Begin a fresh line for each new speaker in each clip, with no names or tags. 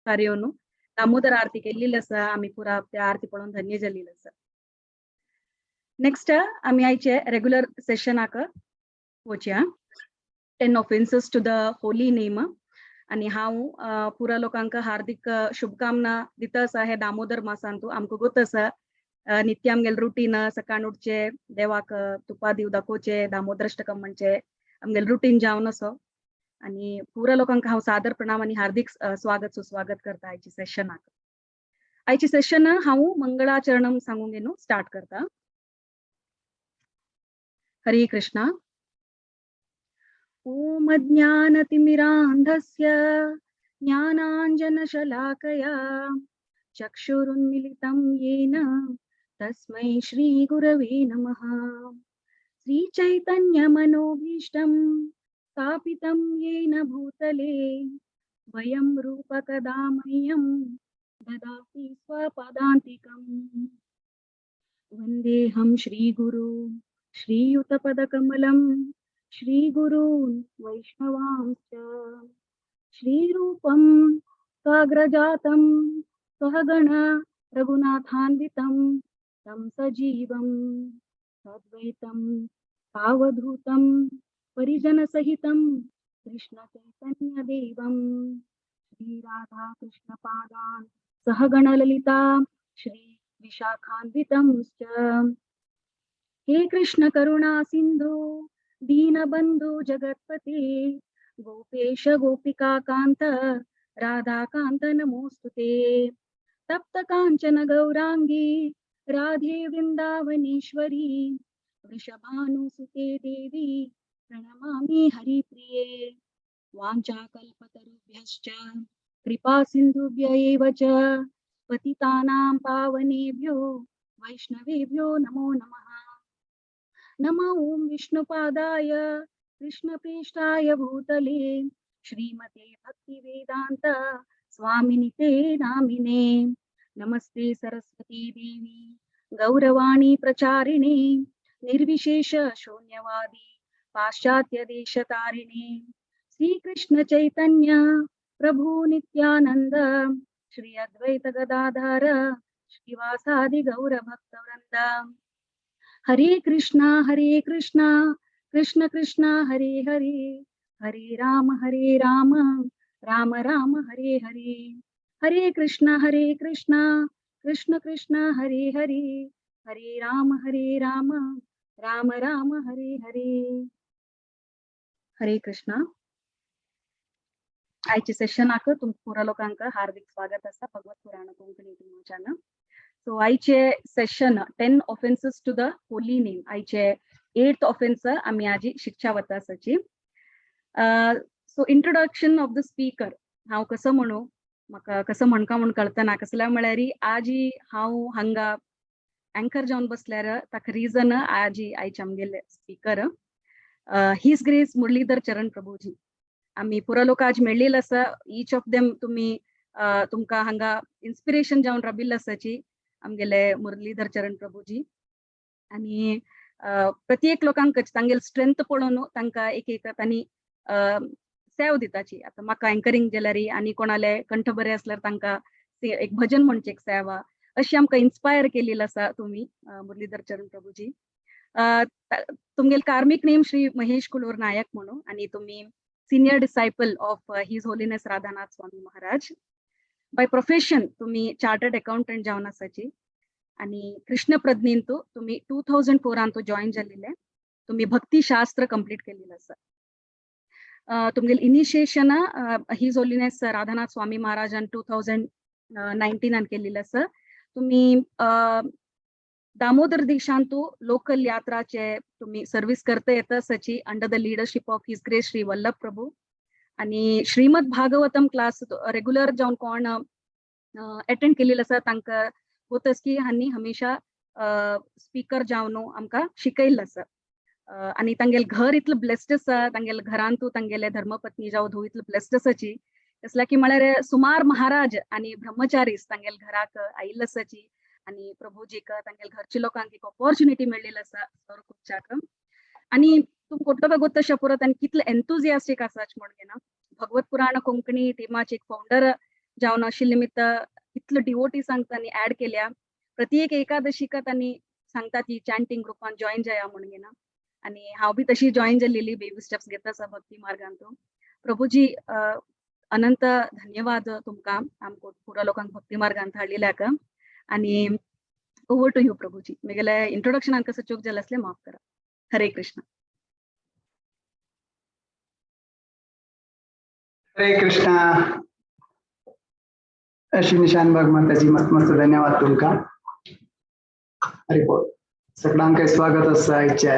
मुखार येवन दामोदर आरती केल्ली आसा. आमी पुरा त्या आरती पळोवन धन्य जाल्ली आसा. नेक्स्ट आमी आयचे regular सेशनाक वचया, 10 Offenses to the Holy Name. आणि हांव पुरा लोकांक हार्दिक शुभकामना दिता आसा हे दामोदर मासांतू. आमकां गोत आसा, नित्य आमगेले रुटीन, सकाळ उठचे, देवाक तुपा दिव दाखोवचे, दामोदराष्टकम म्हणचे, आमगेले रुटीन जावन असो. आणि पुरा लोकांक हांव सादर प्रणाम आणि हार्दिक स्वागत सुस्वागत करता आयची सेशनाक. आयची सेशन हांव मंगळाचरणम सांगून घेवन स्टार्ट करता. हरे कृष्णा. ॐ अज्ञानतिमिरान्धस्य ज्ञानाञ्जनशलाकया चक्षुरुन्मिलितं येन तस्मै श्रीगुरवे नमः. श्रीचैतन्यमनोभीष्टं स्थापितं येन भूतले, स्वयं रूपकदा मह्यं ददाति स्वपदान्तिकम्. वन्देऽहं श्रीगुरु श्रीयुतपदकमलं, श्रीगुरून् वैष्णवांश्च. श्रीरूपं साग्रजातं, सहगण रघुनाथान्वितं तं सजीवं, सद्वैतं, सावधूतं, परिजनसहितं कृष्णचैतन्यदेवं. श्रीराधाकृष्णपादान् सहगणललिता श्रीविशाखान्वितंश्च. हे कृष्ण करुणा सिन्धु, दीनबन्धु जगत्पते, गोपेश गोपिकाकान्त, राधाकान्त नमोऽस्तु ते. तप्त काञ्चन गौराङ्गी राधे वृन्दावनेश्वरी, वृषभानुसुते देवी, प्रणमामि हरिप्रिये. वाञ्छाकल्पतरुभ्यश्च कृपा सिन्धुभ्य एव च, पतितानां पावनेभ्यो वैष्णवेभ्यो नमो नमः. नम ॐ विष्णुपादाय कृष्णप्रेष्ठाय भूतले, श्रीमते भक्तिवेदान्त स्वामिनिते नामिने. नमस्ते सरस्वती देवी, गौरवाणी प्रचारिणे, निर्विशेष शून्यवादी, पाश्चात्य देशतारिणे. श्रीकृष्ण चैतन्य प्रभु नित्यानंद, श्री अद्वैत गदाधर श्रीवासादि गौर भक्तवृंद. हरे कृष्णा हरे कृष्णा, कृष्ण कृष्ण हरे हरे, हरे राम हरे राम, राम राम हरे हरे. हरे कृष्ण हरे कृष्ण, कृष्ण कृष्ण हरे हरे, हरे राम हरे राम, राम राम हरे हरे. हरे कृष्णा. आयच्या सेशनाक तुमकां पुरा लोकांक हार्दिक स्वागत आसा भगवत पुराण कोंकणी टिमाच्यान. सो आयचे session, 10 Offenses to the Holy Name, आयचे एट्थ ऑफेन्स आमी आजी शिक्षा वता आसाची. So introduction of the speaker, हांव कसो म्हणू, म्हाका कसं म्हणका म्हूण कळतना. कसल्या म्हळ्यार आजी हांव हांगा अँकर जावन बसल्यार ताका रिजन आजी आयचे आमगेले स्पीकर, his grace Muralidhar चरण प्रभुजी. आमी पुरा लोक आज मेळ्ळेले आसा. इच ऑफ देम तुमी तुमकां हांगा इन्स्पिरेशन जावन राबिल्ले आसाची आमगेले मुरलीधर चरण प्रभुजी. आणि प्रत्येक लोकांक तांगेले स्ट्रेंथ पळोवन तांकां एक एक तांणी सेव दिताची. आतां म्हाका एंकरींग जाल्यार आनी कोणाले कंठ बरे आसल्यार तांकां एक भजन म्हणचे एक सेवा, अशी आमकां इन्स्पायर केलेली आसा तुमी मुरलीधर चरण प्रभुजी. तुमगेले कार्मिक नेम श्री महेश कुलूर नायक म्हणून आणि तुम्ही senior disciple of His Holiness Radhanath Swami Maharaj. By profession तुम्ही चार्टर्ड अकाउंटंट जावन आसाची आणि कृष्ण प्रज्ञेंतु तुम्ही 2004 आंतू जॉईन जाल्लेले. तुम्ही भक्ती शास्त्र कंप्लीट केलेलं आसा. तुमगेले इनिशिएशन his holiness Radhanath स्वामी महाराजान 2019 आन केलेलं आसा. तुम्ही दामोदर दीक्षांतु लोकल यात्राचे तुम्ही सर्व्हिस करता येता आसाची under the leadership of His Grace Shri Vallabh Prabhu. आणि श्रीमद भागवतम क्लास रेग्युलर जावन कोण अटेंड केलेलो आसा, तांकां गोतस की हांणी हमेशा स्पीकर जावन आमकां शिकयल्लें आसा. आनी तांगेलें घर इतलें ब्लेस्ड आसा, तांगेले घरांतू तांगेले धर्मपत्नी जावं धूव इतलें ब्लेस्ड आसाची, कसल्या की म्हळ्यार सुमार महाराज आनी ब्रह्मचारीस तांगेले घराक आयिल्ले आसाची आनी प्रभुजीक, तांगेले घरच्या लोकांक एक ऑपॉर्च्युनिटी मेळ्ळेली आसा सर्व करच्याक. आनी तुमकां कोटलो गोत तशें पुरत आनी कितले एन्थुजियास्टीक आसाच म्हण घेना. भगवत पुराण कोंकणी टिमाचे एक फाउंडर जावन अशी निमित्त इतलो डिवोटीसांक तांणी ऍड केल्या. प्रत्येक एकादशीका तांणी सांगता ती चॅन्टिंग ग्रुपान जॉईन जाया म्हणून घेना आणि हांव बी तशी जॉईन जाल्लेली, बेबी स्टेप्स घेता आसा भक्ती मार्गांतू. प्रभूजी, अनंत धन्यवाद तुमकां आमकां पुरा लोकांक भक्ती मार्गांत हाडलेल्याक. आणि ओवर टू you Prabhuji. मेगेले इंट्रोडक्शनान कसं चूक जालें आसलें माफ करा. हरे कृष्ण.
हरे कृष्णा. अश्विनी शानबाग माताजी, मस्त मस्त धन्यवाद तुमका. हरी बोल. सगळ्यांक स्वागत आसा आयच्या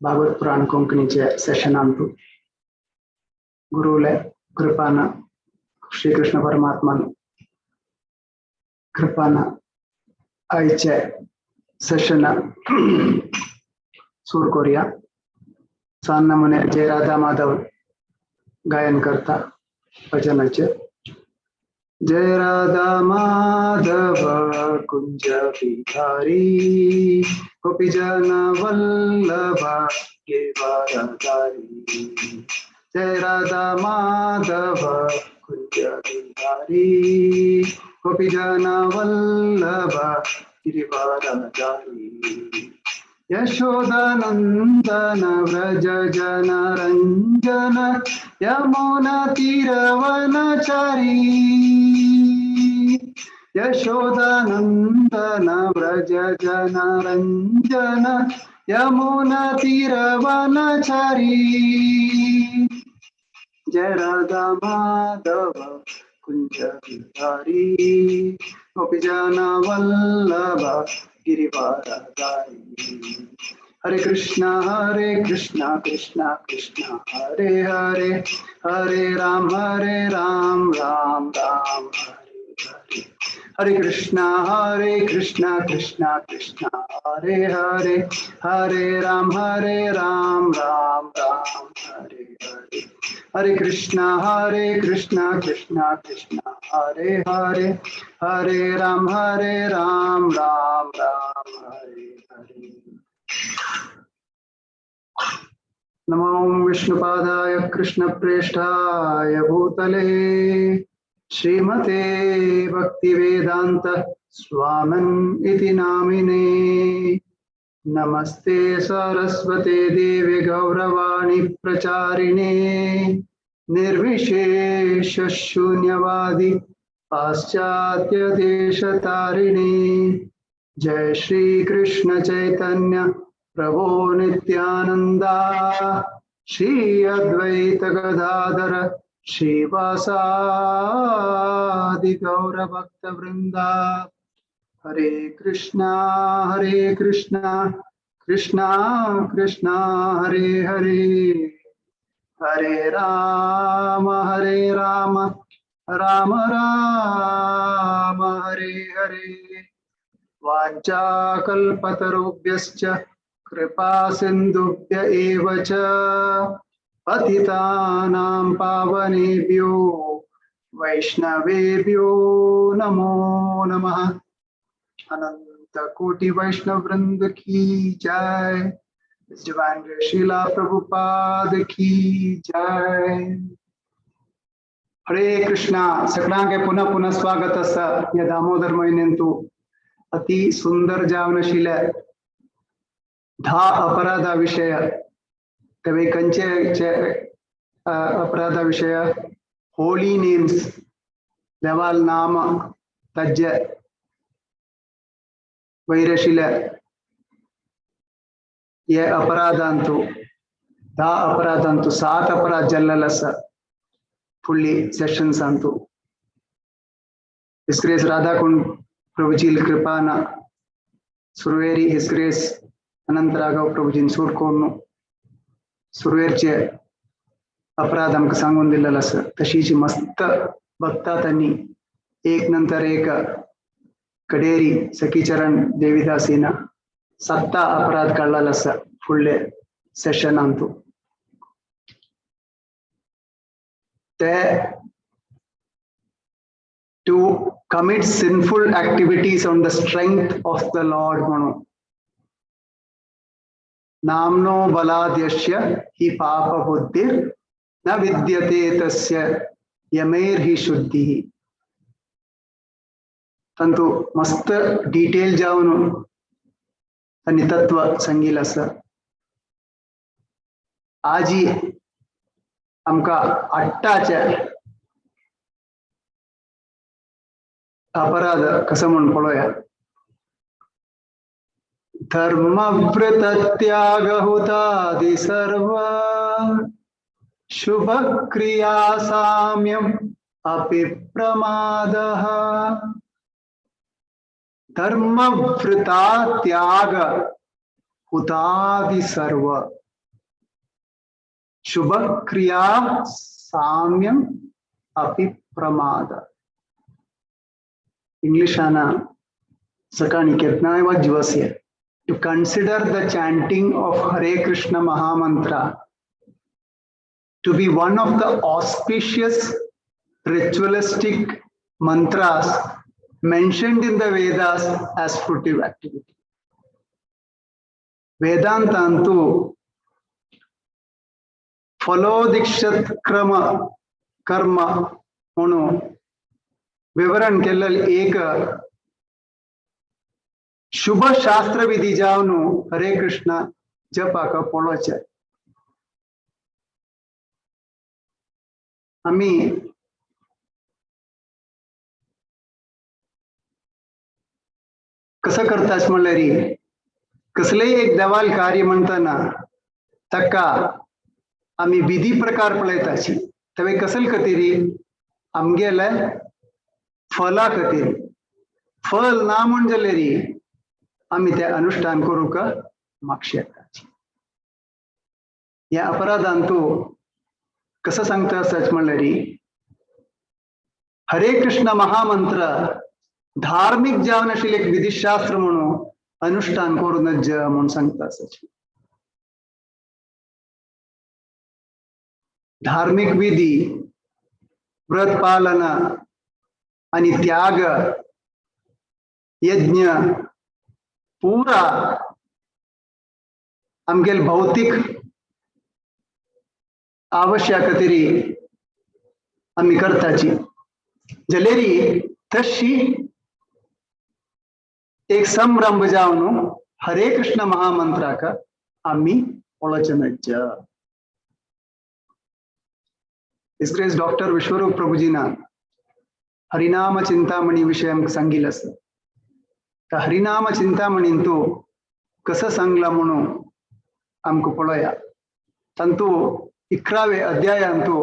भागवत पुराण कोंकणीचे सेशनांतू. गुरुले कृपान, श्रीकृष्ण परमात्मान कृपान आयचे सेशन सुरू करूया. सान नमुने जय राधा माधव गायन करता भजनाचे. जय राधा माधव कुंज बिहारी, गोपी जन वल्लभ गिरिवरधारी. जय राधा माधव कुंज बिहारी, गोपी जन वल्लभ गिरिवरधारी. यशोदानंदन व्रज जन रंजन, यमुना तीरवनचारी. यशोदानंदन व्रज जन रंजन, यमुना तीरवनचारी. जय राधा माधव कुंज बिहारी, गोपी जन वल्लभ गिरिवरधारी. हरे कृष्णा हरे कृष्णा कृष्णा कृष्णा हरे हरे, हरे राम हरे राम राम राम हरे हरे. हरे कृष्णा हरे कृष्णा कृष्णा कृष्णा हरे हरे, हरे राम हरे राम राम राम हरे हरे. हरे कृष्णा हरे कृष्णा कृष्णा कृष्णा हरे हरे, हरे राम हरे राम राम राम हरे हरे. नमो विष्णुपादाय कृष्णप्रेष्ठाय भूतले, श्रीमते भक्तिवेदांत स्वामिन् इति नामिने. नमस्ते सरस्वते देवी गौरवाणी प्रचारिणे, निर्विशेष शून्यवादी पाश्चात्य देशतारिणे. जय श्री कृष्ण चैतन्य प्रभो नित्यानंदा, श्री अद्वैत गदाधर श्रीवासादि गौर भक्त वृंदा. हरे कृष्णा हरे कृष्णा कृष्णा कृष्णा हरे हरे, हरे राम हरे राम राम राम हरे हरे. वाञ्छाकल्पतरुभ्यश्च कृपा सिन्धुभ्य एव च, पतितानां पावनेभ्यो वैष्णवेभ्यो नमो नमः. अनंत कोटि वैष्णव वृंद की जय. डिवाइन श्रीला प्रभुपाद की जय. हरे कृष्णा. सगळ्यांके पुनः पुनः स्वागत आसा या दामोदर म्हयन्यांतू अति सुंदर जावनशील 10 अपराधा विषय. तेवे कंचे अपराधा विषय? होली नेम्स, देवाल नाम तज्ज वैरशिल ये अपराधांतु 10 अपराधांतु 7 अपराध जल्ललस फुल्ली सेशन्स अंतु. His grace Radhakund Prabhuji कृपाನ सुरवेरी his grace अनंत राघव प्रभुजीन सूट कोण सुरवेरचे अपराध आमकां सांगून दिलेलो आसा. तशीच मस्त भक्ता त्यांनी एक नंतर एक कडेरी सखीचरण देविदासीन सत्ता अपराध काडलेलो आसा फुडले सेशनांतू. ते to commit sinful activities on the strength of the Lord म्हणून. नाम्नो बलाद्यस्य हि पाप बुद्धिर न विद्यते तस्य यमेर्हि शुद्धिः. तांतू मस्त डिटेल जावन तांणी तत्व सांगिल्लें आसा. आजी आमकां आट्टाचे अपराध कसो म्हूण पळोवया. धर्मव्रत त्याग हुतादि सर्व शुभ क्रिया साम्यम अपि प्रमादः. धर्मव्रता त्याग हुतादि सर्व शुभ क्रिया साम्यम अपि प्रमाद. इंग्लिशान सकाळी केदनाय वाजवस्य to consider the chanting of Hare Krishna Mahamantra to be one of the auspicious ritualistic mantras mentioned in the Vedas as fruitive activity. वेदांतांतु फलोदीक्षत क्रम कर्म म्हणून विवरण केल्लें एक शुभ शास्त्र विधी जावन हरे कृष्ण जपाक पळोवचें. आमी कसं करतास म्हणल्यार कसलेय एक देवाल कार्य म्हणतना ताका आमी विधी प्रकार पळयताची. तेवे कसल खातीर आमगेले फला खातीर. फल ना म्हण जाल्यार आमी ते अनुष्ठान करूंक मागशे येताची. ह्या अपराधान तूं कसं सांगता आसच म्हणल्यार हरे कृष्ण महामंत्र धार्मिक जावन आशिल्लें एक विधिशास्त्र म्हणून अनुष्ठान करूं नज म्हूण सांगता आसच. धार्मिक विधी, व्रत पालन आणि त्याग, यज्ञ पुरा आमगेल भौतिक आवश्यकतेरी आमी करताची. जाल्यार तशी एक संभ्रम जावन हरे कृष्ण महामंत्राक आमी पळोवचें नज. His grace doctor Vishwarup प्रभुजीना हरिनाम चिंतामणी विषय आमकां सांगिल्लें आसा. त्या हरिनाम चिंतामणीन तूं कसं सांगलां म्हणून आमकां पळोवया. तांतू 11 अध्यायांतू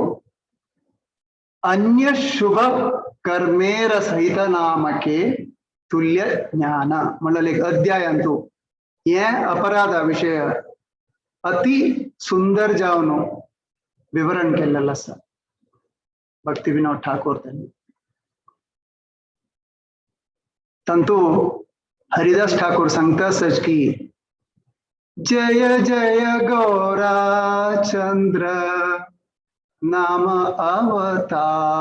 अन्य शुभ कर्मेर सहित नामके तुल्य ज्ञान म्हणल्यार एक अध्यायांतू हे अपराध विषय अति सुंदर जावन विवरण केल्लें आसा भक्ती विनोद ठाकूर त्यांनी. तांतू हरिदास ठाकूर सांगता आसच की जय जय गौराचंद्र नाम अवतार,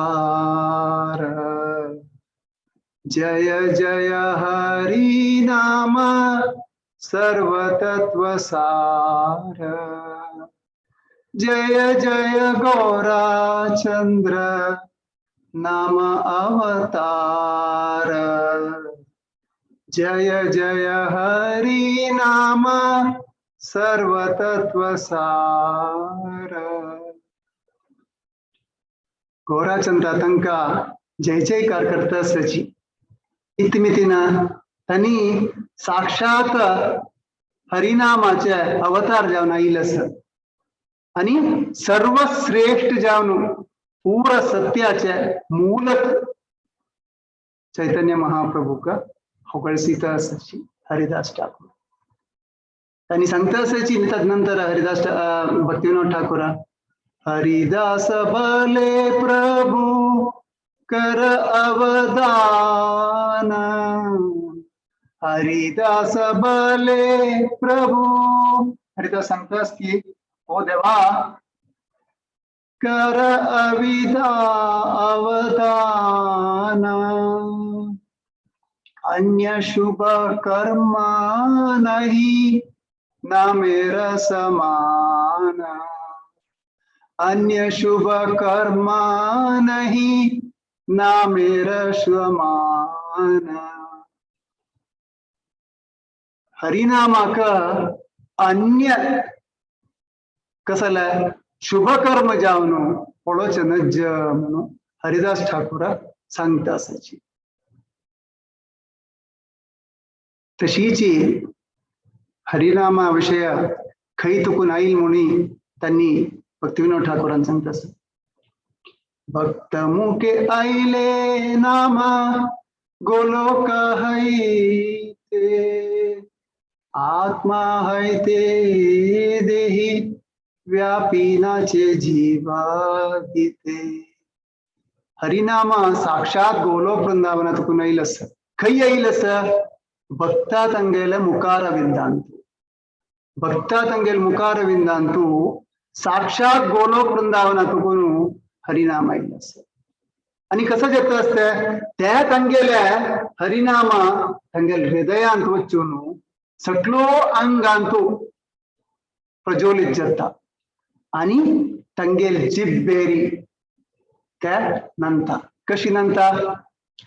जय जय हरि नाम सर्वतत्व सार, जय जय गौराचंद्र नाम अवतार, जय जय हरि नाम सर्वतत्व सार. गौराचंद्र तांकां जय जयकार करता आसची. इतमितीन तांणी साक्षात हरिनामाचे अवतार जावन आयिल्ले आसा आनी सर्वश्रेष्ठ जावन पूरा सत्याचे मूल चैतन्य महाप्रभूक होगळसीता आसाची हरिदास ठाकूर. तांणी सांगता आसाची. तदनंतर हरिदास भक्तिविनोद ठाकूर हरिदास भले प्रभु कर अवदान, हरिदास भले प्रभु. हरिदास सांगतास की ओ देवा कर अविदा अवदान, अन्य शुभ कर्म नहीं ना मेरा समान, अन्य शुभ कर्म नहीं ना मेरा समान. मन. हरिनामाक अन्य कसले शुभकर्म जावन पळोवचें नज्ज म्हणून हरिदास ठाकूर सांगता आसाची. तशीची हरिनामा विशय खंय तुकून आईल म्हणी त्यांनी भक्तिविनोद ठाकूरान सांगता आसा. भक्त मुखे आईले नामा गोलोक हैते, आत्मा हैते देही व्यापी नाचे जीवा गीते. हरिनामा साक्षात गोलोक वृंदावनात आईल आसा. खंय आईल आसा? भक्ता तांगेले मुखारविंदांतु. भक्ता तांगेले मुखारविंदांतु साक्षात गोलोक वृंदावनात हरिनाम आईल आसा. आणि कसं जाता आसता त्या तांगेले हरिनामा तांगेले हृदयांत वचून सगळो अंगांतु प्रज्वलित जाता आणि तांगेले जिब्बेरी त्या नंता. कशी नंता?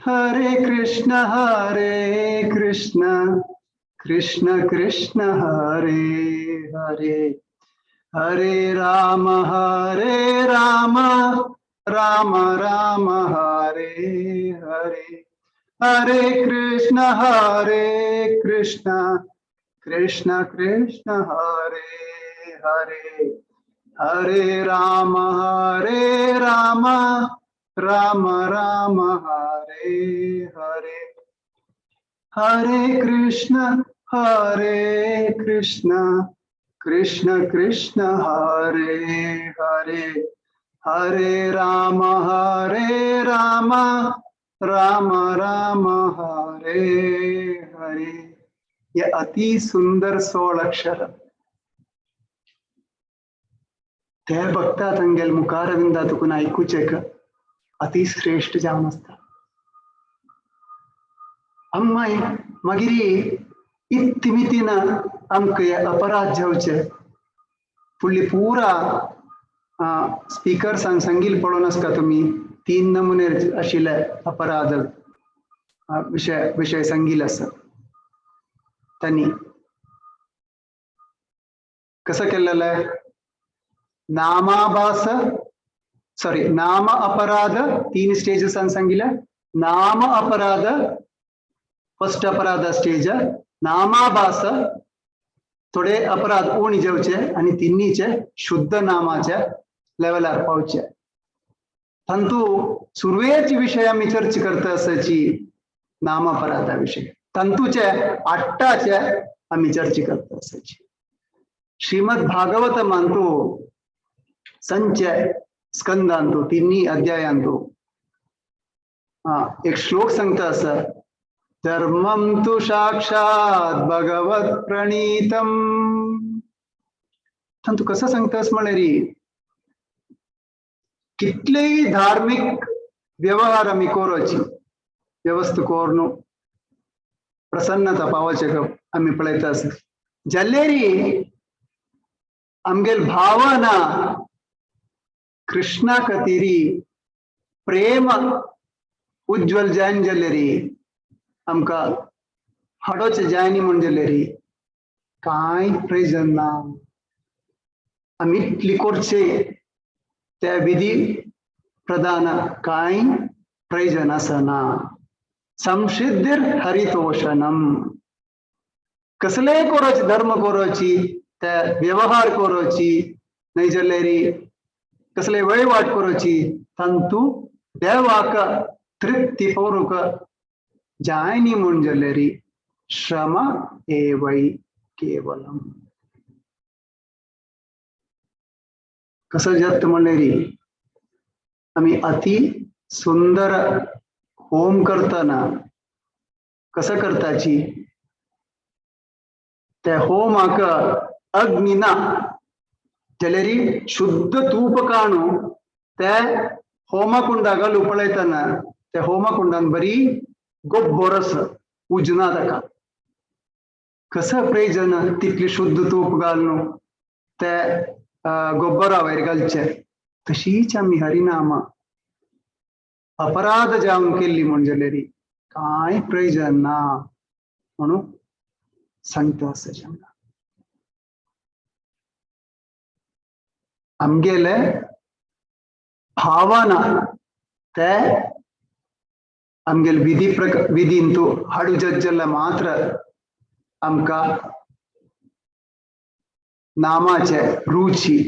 हरे कृष्ण हरे कृष्ण कृष्ण कृष्ण हरे हरे, हरे राम हरे राम राम राम हरे हरे, हरे कृष्ण हरे कृष्ण कृष्ण कृष्ण हरे हरे, हरे राम हरे राम राम राम हरे हरे, हरे कृष्ण हरे कृष्ण कृष्ण कृष्ण हरे हरे, हरे राम हरे राम राम राम हरे हरे. हे अति सुंदर 16 अक्षर ते भक्ता तांगेले मुखारविंदा तुकून आयकुचें अति श्रेष्ठ जावन आसता. अम्माय मागीर इत्तिमितीन आमकां हे अपराध जावचे फुडली पुरा स्पिकर्सान सांगील पळोवन आसता तुमी 3 नमुने आशिल्ले अपराध विशय विशय सांगील आसा. त्यांनी कसं केलेलं? नामाभास सॉरी नाम अपराध 3 स्टेजेस सांगितलं. नाम अपराध फर्स्ट अपराध स्टेज, नामाभास थोडे अपराध उणी जावचे आणि तिन्हीचे शुद्ध नामाच्या लेवलार पावचे. तांतू सुरवेचे विषय आमी चर्चा करता आसाची नाम अपराधा विषय, तांतूचे आट्टाचे आमी चर्चा करता आसाची. श्रीमद भागवत मानतो संचय स्कंदांतो तिन्ही अध्यायांतो एक श्लोक सांगता आसा. धर्मं तु साक्षात भगवत प्रणीतम. तांतू कसं सांगतास म्हळ्यार कितलेय धार्मिक व्यवहार आमी कोरोची व्यवस्था कोरून प्रसन्नता पावचे आमी पळयता आसा. जाल्यारी आमगेल भावना कृष्णा खातीर प्रेम उज्ज्वल जायन जाल्यारी आमकां हाडोचें जायनी म्हूण जाल्यारी कांय प्रयोजन ना. आमी इतली करचे त्या विधी प्रधान कांय प्रयोजन आसना. संसिद्धीर हरितोषणम. कसलेय कोरोची धर्म कोरोची त्या व्यवहार कोरोची न्हय जाल्यारी कसले वहिवाट कोरोची तांतू देवाक तृप्ती पवरूंक जायनी म्हूण जाल्यारी श्रम एवै केवलम. कसं जाता म्हणल्यारी आमी अति सुंदर होम करतना कसं करताची त्या होमाक अग्नी ना जाल्यारी शुद्ध तूप काणू त्या होमकुंडा घालू पळयतना त्या होमकुंडान बरी गोब्बोर आसा उजना ताका. कसं प्रयोजन तितली शुद्ध तूप घालून ते गोब्बरा वयर घालचे. तशीच आमी हरिनामा अपराध जावन केल्ली म्हूण जाल्यारी कांय प्रयोजन ना म्हणून सांगता आसा. आमगेले भावना ते आमगेले विधी विधींतु हाडू जज्जल्ले मात्र आमकां नामाचे रुची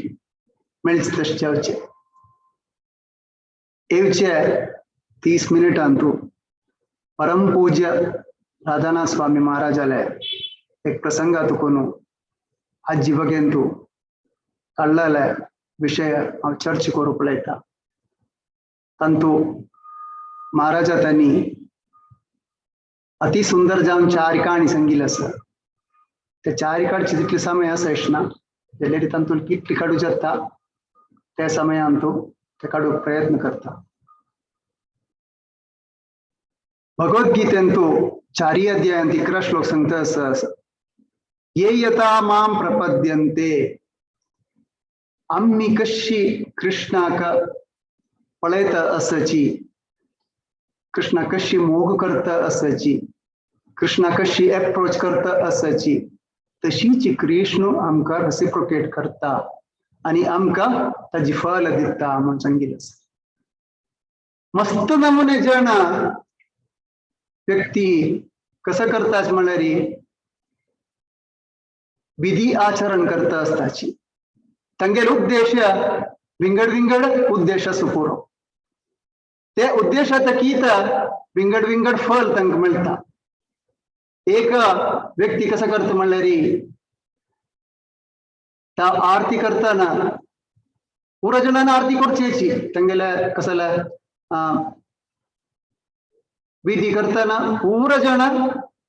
मेळचे तशें जावचें. येवचे 30 मिनिटांतु परम पूज्य राधानाथ स्वामी महाराजाले एक प्रसंगातु कोनु आजी बगेंतु काडलेले विषय हांव चर्च करूंक पळयता. तांतू महाराजा त्यांनी अति सुंदर जावन चार काणी सांगिल्ली आसा. ते चार काडचे तितले समय आसा ना जाल्यार तांतून कितली काडू जाता त्या समयांतु ते काडूंक प्रयत्न करता. भगवद्गीतेंतु चारी अध्यायांत 11 श्लोक सांगता आसा, ये यथा मां प्रपद्यन्ते, आमी कशी कृष्णाक पळयता आसाची, कृष्णा कशी मोग करता आसाची, कृष्णा कशी एप्रोच करता आसाची, तशीच कृष्ण आमकां रेसिप्रोकेट करता आनी आमकां ताजी फल दिता म्हूण सांगिल्लें आसा. मस्त नमुने जण व्यक्ती कसं करताच म्हणल्यार विधी आचरण करता आसताची. तांगेले उद्देश विंगड विंगड उद्देश आसूं पुरो, ते उद्देशात विंगड विंगड फल तांकां मेळटा. एक व्यक्ती कसं करता म्हणल्यार त्या आरती करताना पुरा जणांना आरती करची तांगेले कसले विधी करताना पुरा जण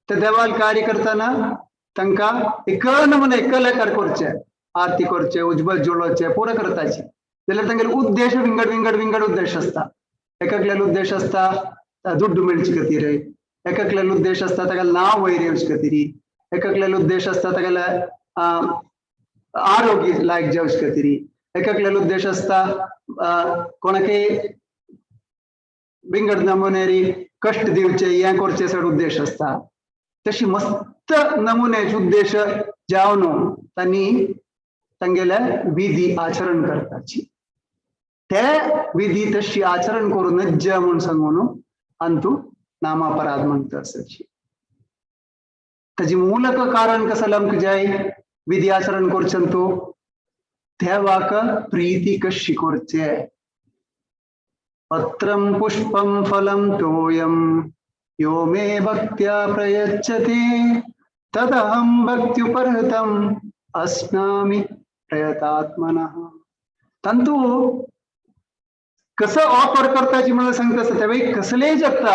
ते देवाल कार्य करताना तांकां एक नमुने एक लेखार करचे, आरती करचे, उजबत जोडोचे, पुरा करताचे. जाल्यार तांगेले उद्देश विंगड विंगड विंगड उद्देश आसता. एककल्यालो उद्देश आसता दुड्डू मेळचे खातीर, एककल्यालो उद्देश आसता ताका नांव वयर येवचे खातीर, एककल्यालो उद्देश आसता तागेले आरोग्य लायक जावचे खातीर, एककल्यालो उद्देश आसता कोणाकय विंगड नमुनेरी कश्ट दिवचे हें करचे चड उद्देश आसता. तशी मस्त नमुन्याचे उद्देश जावन तांणी तांगेले विधी आचरण करताची. ते विधी तशी आचरण करून नज्ज म्हूण सांगून अंतू नामापराध म्हणटा आसाची. ताजी मूलक कारण कसं आमकां जाय विधी आचरण करचें तूं देवाक प्रीती कशी करचे. पत्रं पुष्पं फलं तोयं यो मे भक्त्या प्रयच्छति तदहं भक्त्युपहृतम् अस्नामि प्रयतात्मनः. तांतू कसं ऑफर करताची म्हणून सांगता आसता तेव्हा कसलेय जाता,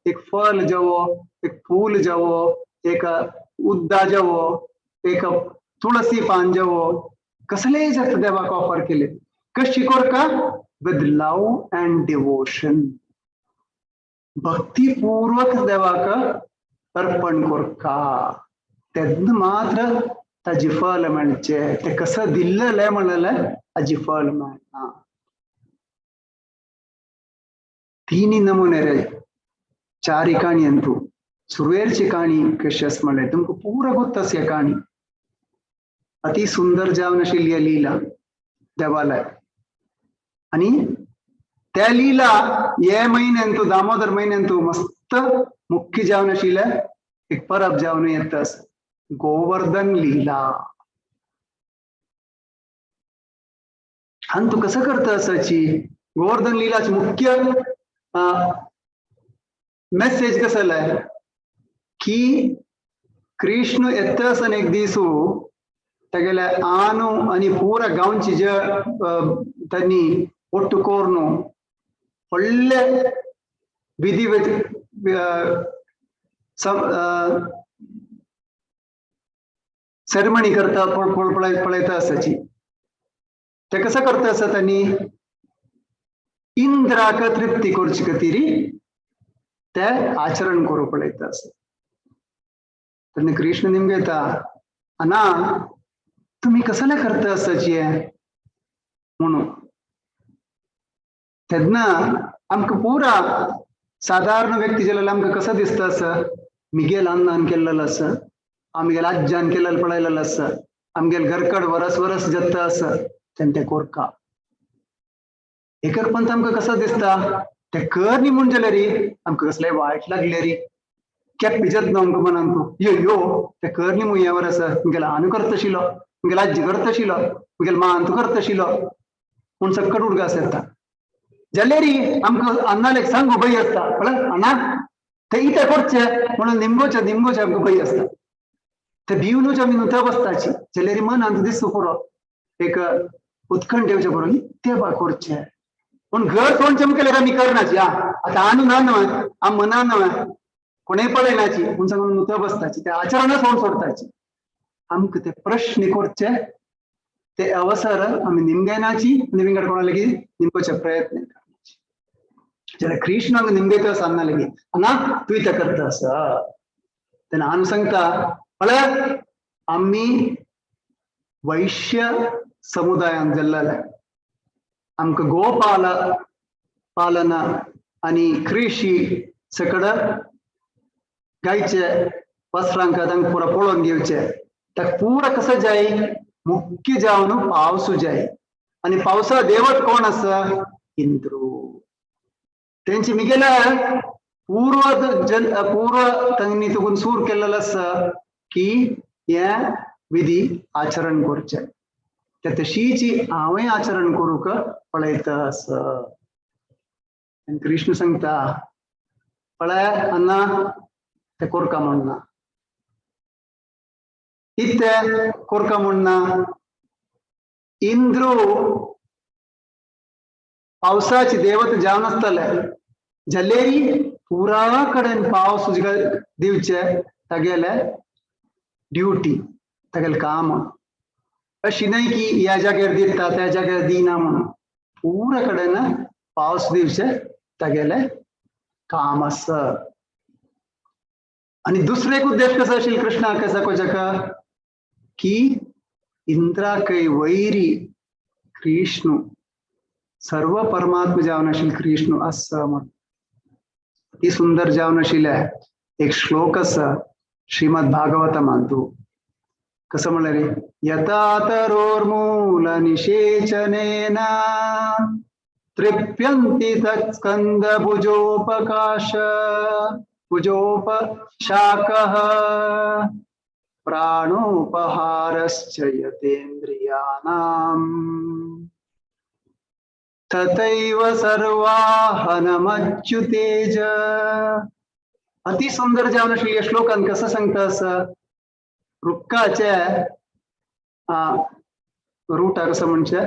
एक फल जावो, एक फूल जावो, एक उद्दा जावो, एक तुळसी पान जावो, कसलेय जाता देवाक ऑफर केले कशी करका विथ लव अँड डिवोशन, भक्तिपूर्वक देवाक अर्पण करका तेन्ना मात्र ताजी फल मेळचे. ते कसं दिल्लें म्हणलें ताजी फल मेळना. तिन्ही नमुने रे चारी काणी अंतू सुरवेरची काणी कशी आसा म्हणल्यार तुमकां पुरा गोत्त आसा ह्या काणी. अति सुंदर जावन आशिल्ली लीला देवालय आनी त्या लीला हे म्हयन्यांतू दामोदर म्हयन्यांतू मस्त मुख्य जावन आशिल्ले एक परब जावन येता आसा, गोवर्धन लीला. आनी तूं कसं करता आसाची गोवर्धन लीलाची मुख्य मेसेज कसं आहे की कृष्ण येता आसतना एक दीस तागेले आनु आनी पुरा गांवची जे तांणी ಒಟ್ಟು ಕೋರ್ನು ಒಳ್ಳೆ ವಿಧಿ सेरेमनी करता पळयता आसाची. ते कसं करता आसा तांणी इंद्राक तृप्ती करचे खातीर ते आचरण करूंक पळयता आसा. तेन्ना कृष्ण निमगेता येता अना तुमी कसले करता आसाची म्हणून. तेन्ना आमकां पुरा साधारण व्यक्ती जाल्यार आमकां कसो दिसता आसा, मिगेल अन्नान केल्लेलो आसा, आमगेल आज्जान केल्लेलो पळयलेलो आसा, आमगेल घरकड वरस वरस जत्ता आसा, तें तें कोरका. एक एक पंत आमकां कसो दिसता, ते कर न्ही म्हूण जाल्यार आमकां कसलें वायट लागलें री, केप भिजत ना आमकां मनान, तूं यो यो ते कर न्ही म्हूण हें आसा, मुगेल आनू करताशिल्लो, मुगेल आजी करताशिल्लो, मुगेल मान तूं करताशिल्लो म्हूण सक्कट उडगास येता. जाल्यार आमकां अण्णालेक सांगू भंय आसता, पळय अण्णा ते इतें करचें म्हणून निमगोचें निमगोचें आमकां भंय आसता. ते भिवनूच आमी नुता बसताची, जाल्यार मनांत दिसू पुरो एक उत्खंड येवचें पुरो, इतें बा करचें पूण घर सोडचें मुखेल आमी करनाची. आं आतां आनू ना न्हय, आम मना न्हय, कोणेय पळयनाची म्हूण सांगून नुता बसताची, ते आचरणच सोड सोडताची. आमकां ते प्रश्न करचे ते अवसर आमी निमगेनाची आनी विंगड कोणा लेगीत निमगोचे प्रयत्न करनाची. जाल्यार कृष्णाक निमगेता सांगना लेगीत, ना तूं इतें करता आसा, तेन्ना आमी सांगता पळय आमी वैश्य समुदायान जाल्ले, आमकां गोपाल पालन आनी कृषी सकड गायचे वस्त्रांक तांकां पुरा पळोवन घेवचे, ताका पुरा कसो जाय मुख्य जावन पावस जाय, आनी पावसा देवत कोण आसा, इंद्रू. तेंचे मिगेले पूर्व जन पूर्व तांणी तुकून सूर केल्लेलो आसा की हे विधी आचरण करचे, ते तशीची हांवें आचरण करूंक पळयता आसा. आनी कृष्ण सांगता पळय अण्णा ते कोरका म्हणना, इत्ते कोरका म्हणना, इंद्रू पावसाची देवत जावन आसतले, जाल्यार पुरा कडेन पावस दिवचे तागेले ड्युटी, तागेलें काम. अशी न्हय की ह्या जाग्यार दिता त्या जाग्यार दिना म्हणून, पुरा कडेन पावस दिवचे तागेले काम आसा. आनी दुसरो एक उद्देश कसो आशिल्लो कृष्णाक कसा कोजाका की इंद्राकय वैरी कृष्णू, सर्व परमात्मा जावन आशिल्लो कृष्णू आसा म्हण. अति सुंदर जावन आशिल्लें एक श्लोक आसा श्रीमद भागवतमांतू, कसं म्हणलें रे, यथा तरोर्मूल निषेचनेन तृप्यन्ति तत्स्कंद भुजोपकाश भुजोपशाकः प्राणोपहारश्च यतेन्द्रियाणाम् तथैव सर्वाहनमच्युतेज. अति सुंदर जावन आशिल्ल्या श्लोकान कसं सांगता असं, रुक्काचे रूटा कसं म्हणचे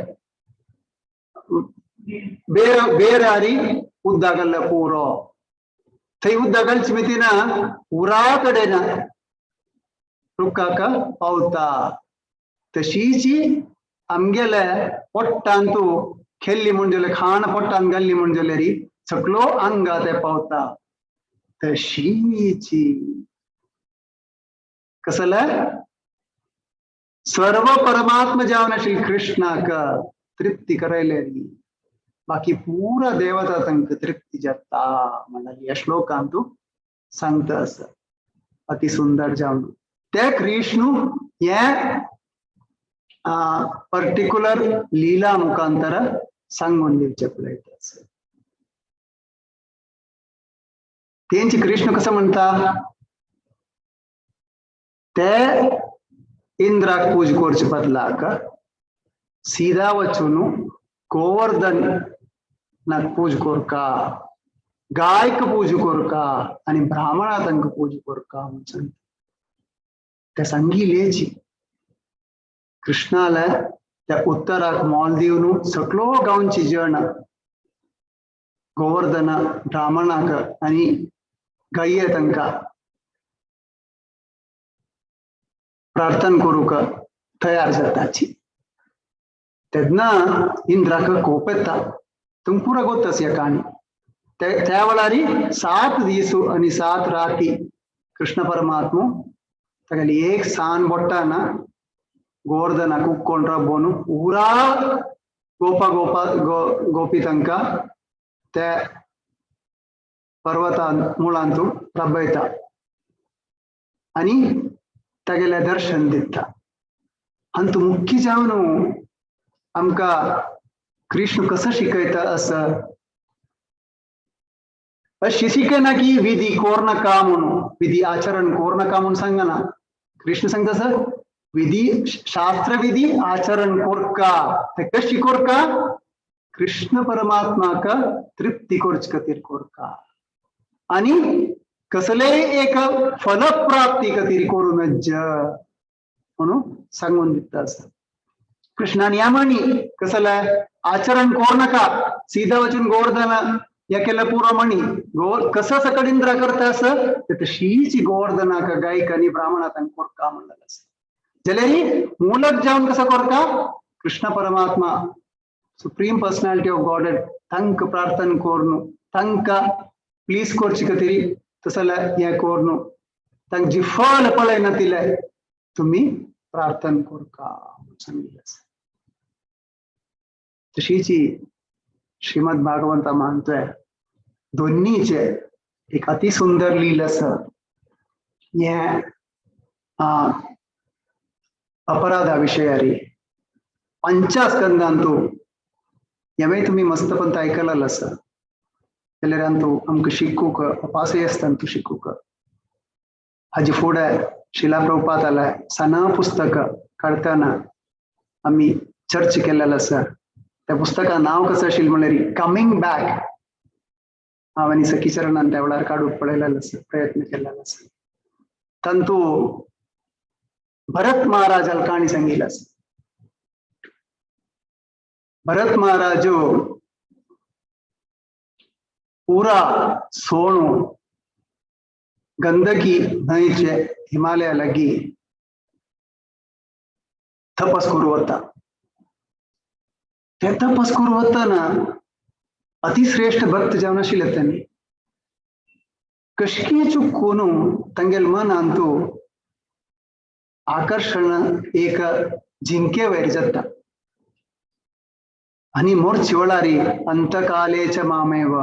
ಬೇರ ಬೇರಾರಿ ಉದ್ದಾಗಲ್ಲ ಪೂರೋ थंय उद्दा घालची मितीन उरा कडेन रुखाक पावता, तशीची आमगेले पोट्टांतू खेल्ली म्हूण जाल्यार खाण पोट्टान घाल्ली म्हूण जाल्यार सगळो आंगा ते पावता. तशीची कसले सर्व परमात्मा जावन आशिल्ले कृष्णाक तृप्ती करायले, बाकी पुरा देवता तांकां तृप्ती जाता म्हणल्यार ह्या श्लोकांतू सांगता आसा. अति सुंदर जावन ते कृष्णू हे पर्टिक्युलर लीला मुखांतर सांगून दिवचे पळयता आसा. तेंचे कृष्ण कसं म्हणटा, ते इंद्राक पूज करचे बदलाक सीधा वचून गोवर्धन नाक पूज कोरका, गायक पूज कोरका आनी ब्राह्मणा तांकां पूज कोरका म्हूण सांगता. ते सांगिलेची कृष्णाले त्या उत्तराक मोल दिवन सगळो गांवची जण गोवर्धन ब्राह्मणाक आनी गाये तांकां प्रार्थना करूंक तयार जाताची. तेन्ना इंद्राक कोप येता, तुमकां पुरो गोत आसा ह्या काणी. त्या वेळार 7 दीस आनी 7 राती कृष्ण परमात्मो तागेली एक सान बोट्टाना गोवर्धनाक उक्कोण राबोवन पुरा गोपा गोपा गोपी तांकां ते पर्वता मुळांतू रब्बयता आनी तागेलें दर्शन दिता. अंतू मुख्य जावन आमकां कृष्ण कसो शिकयता आसा, अशी शिकयना की विधी कोरनाका म्हणून, विधी आचरण कोरनाका म्हणून सांगना. कृष्ण सांगता सर विधी शास्त्र विधी आचरण कोरका, ते कशी कोरका? कृष्ण परमात्माक तृप्ती करचे खातीर कोरका आनी कसलेय एक फलप्राप्ती खातीर करूं नज्ज म्हणून सांगून दिता आसा कृष्णान. या म्हणी कसले आचरण कोर नाका, सीधा वचून गोवर्धन या केलं पूर्व म्हणी गो कसं सकडिंद्र करता असं ते तशीच गोवर्धनाक गायक आणि ब्राह्मणात कोरका म्हणलं असं. जाल्यार मूलक जावन कसं कोरका? कृष्ण परमात्मा सुप्रीम पर्सनॅलिटी ऑफ गॉड तांक प्रार्थना कोरनु, तांका प्लीज कोरची खातीर तसल्या हें कोरनु, तांक जी फल पळयना तिले तुम्ही प्रार्थना कोरका सांगिल्लें आसा. तशीच श्रीमद भागवता मानतोय दोन्हीचे एक अति सुंदर लील आसा. हें अपराधा विशयारी पंचास्कंदांतू हेंवूय तुमी मस्तपंत आयकलेलें आसा. जाल्यार अंतू आमकां शिकूंक अपासय आसता अंतू शिकूंक. हाजे फुडें शिला प्रभुपादालें सान पुस्तक काडटना आमी चर्च केल्लें आसा. त्या पुस्तका नांव कसं आशिल्लें म्हणल्यार कमींग बॅक. हांव आनी सखी चरणान त्या वेळार काडूंक पळयलेलें आसा, प्रयत्न केल्लेलो आसा. तांतू भरत महाराजाल काणी सांगिल्ली आसा. भरत महाराजू पुरा सोणू गंदकी न्हंयचे हिमालया लागीं तपस करूं वता. ते तपस करूं वतना अतिश्रेष्ठ भक्त जावन आशिल्ले तांणी कशकी चुकून तांगेले मनांतू आकर्शण एक जिंके वयर जाता आनी मोरची वेळारी अंतकालेच मामेव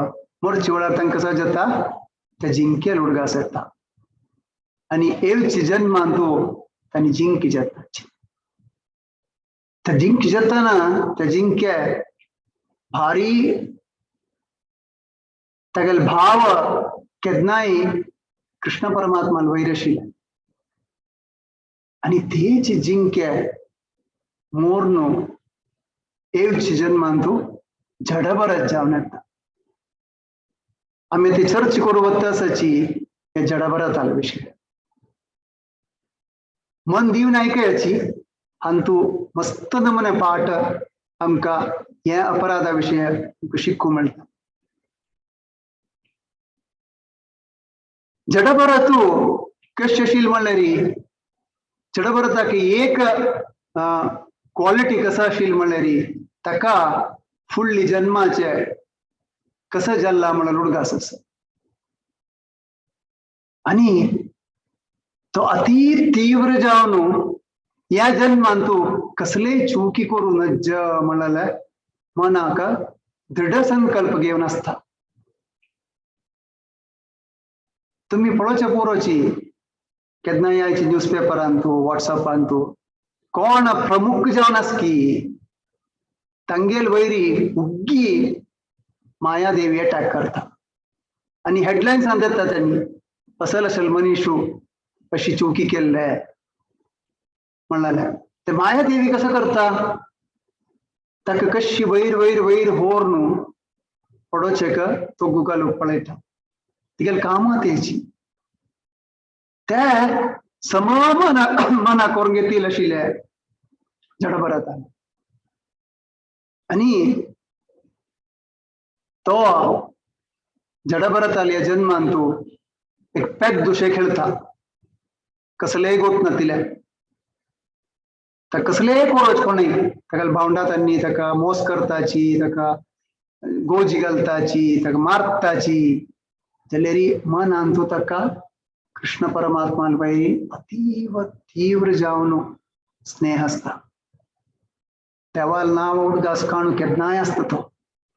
मोरची वेळार तांकां कसो जाता, त्या जिंकेल उडगास येता आनी येवचे जन्मांतू तांणी जिंकी जाता. त्या जिंकी जाताना त्या जिंके भारी तागेले भाव केन्नाय कृष्ण परमात्मान वयर आशिल्ले आनी तेच जिंके मोर्नु येवचे जन्मांतू जडभरत जावन येता. आमी ती चर्च करूं वता आसाची हे जडभरतालो विशय मन दिवन आयकयाची. हांतू मस्त नमुने पाठ आमकां हे अपराधा विशय शिकूंक मेळटा. जडभरतू कशें आशिल्लें म्हणल्यार जडभरताक एक क्वॉलिटी कसो आशिल्ली म्हणल्यार ताका फुडली जन्माचे कसं जाल्ला म्हणून उडगास आसा आनी तो अति तीव्र जावन ह्या जन्मान तूं कसलेय चुकी करूं नज्ज म्हणलें मनाक दृढ संकल्प घेवन आसता. तुमी पळोवचे पुरोची केन्नाय आयची न्यूजपेपरान तूं वॉट्सॅपान तूं कोण प्रमुख जावन आसकी तांगेल वयरी उग्गी मायादेवी अटॅक करता आनी हेडलायन्सान दिता तांणी असल असल मनीशू अशी चुकी केल्ले म्हणलें. ते मायादेवी कसं करता, ताका कशी वयर वयर वयर होर न्हू पडोवचें का तो गुगल पळयता, तिगेले कामां तेची ते सम मना मना करून घेतील आशिल्ले जडभरतान. आनी तो जडभरताल्या जन्मान तूं एक पेट दुशे खेळता, कसलेय गोत नातिले ताका कसलेय कोरोच कोणय ताका भावंडात आनी ताका मोस करताची, ताका गोजी घालताची, ताका मारताची. जाल्यार मनान तूं ताका कृष्ण परमात्मान पळय अतीव तीव्र जावन स्नेह आसता. देवाल नांव उडगास काणू केन्नाय आसता तो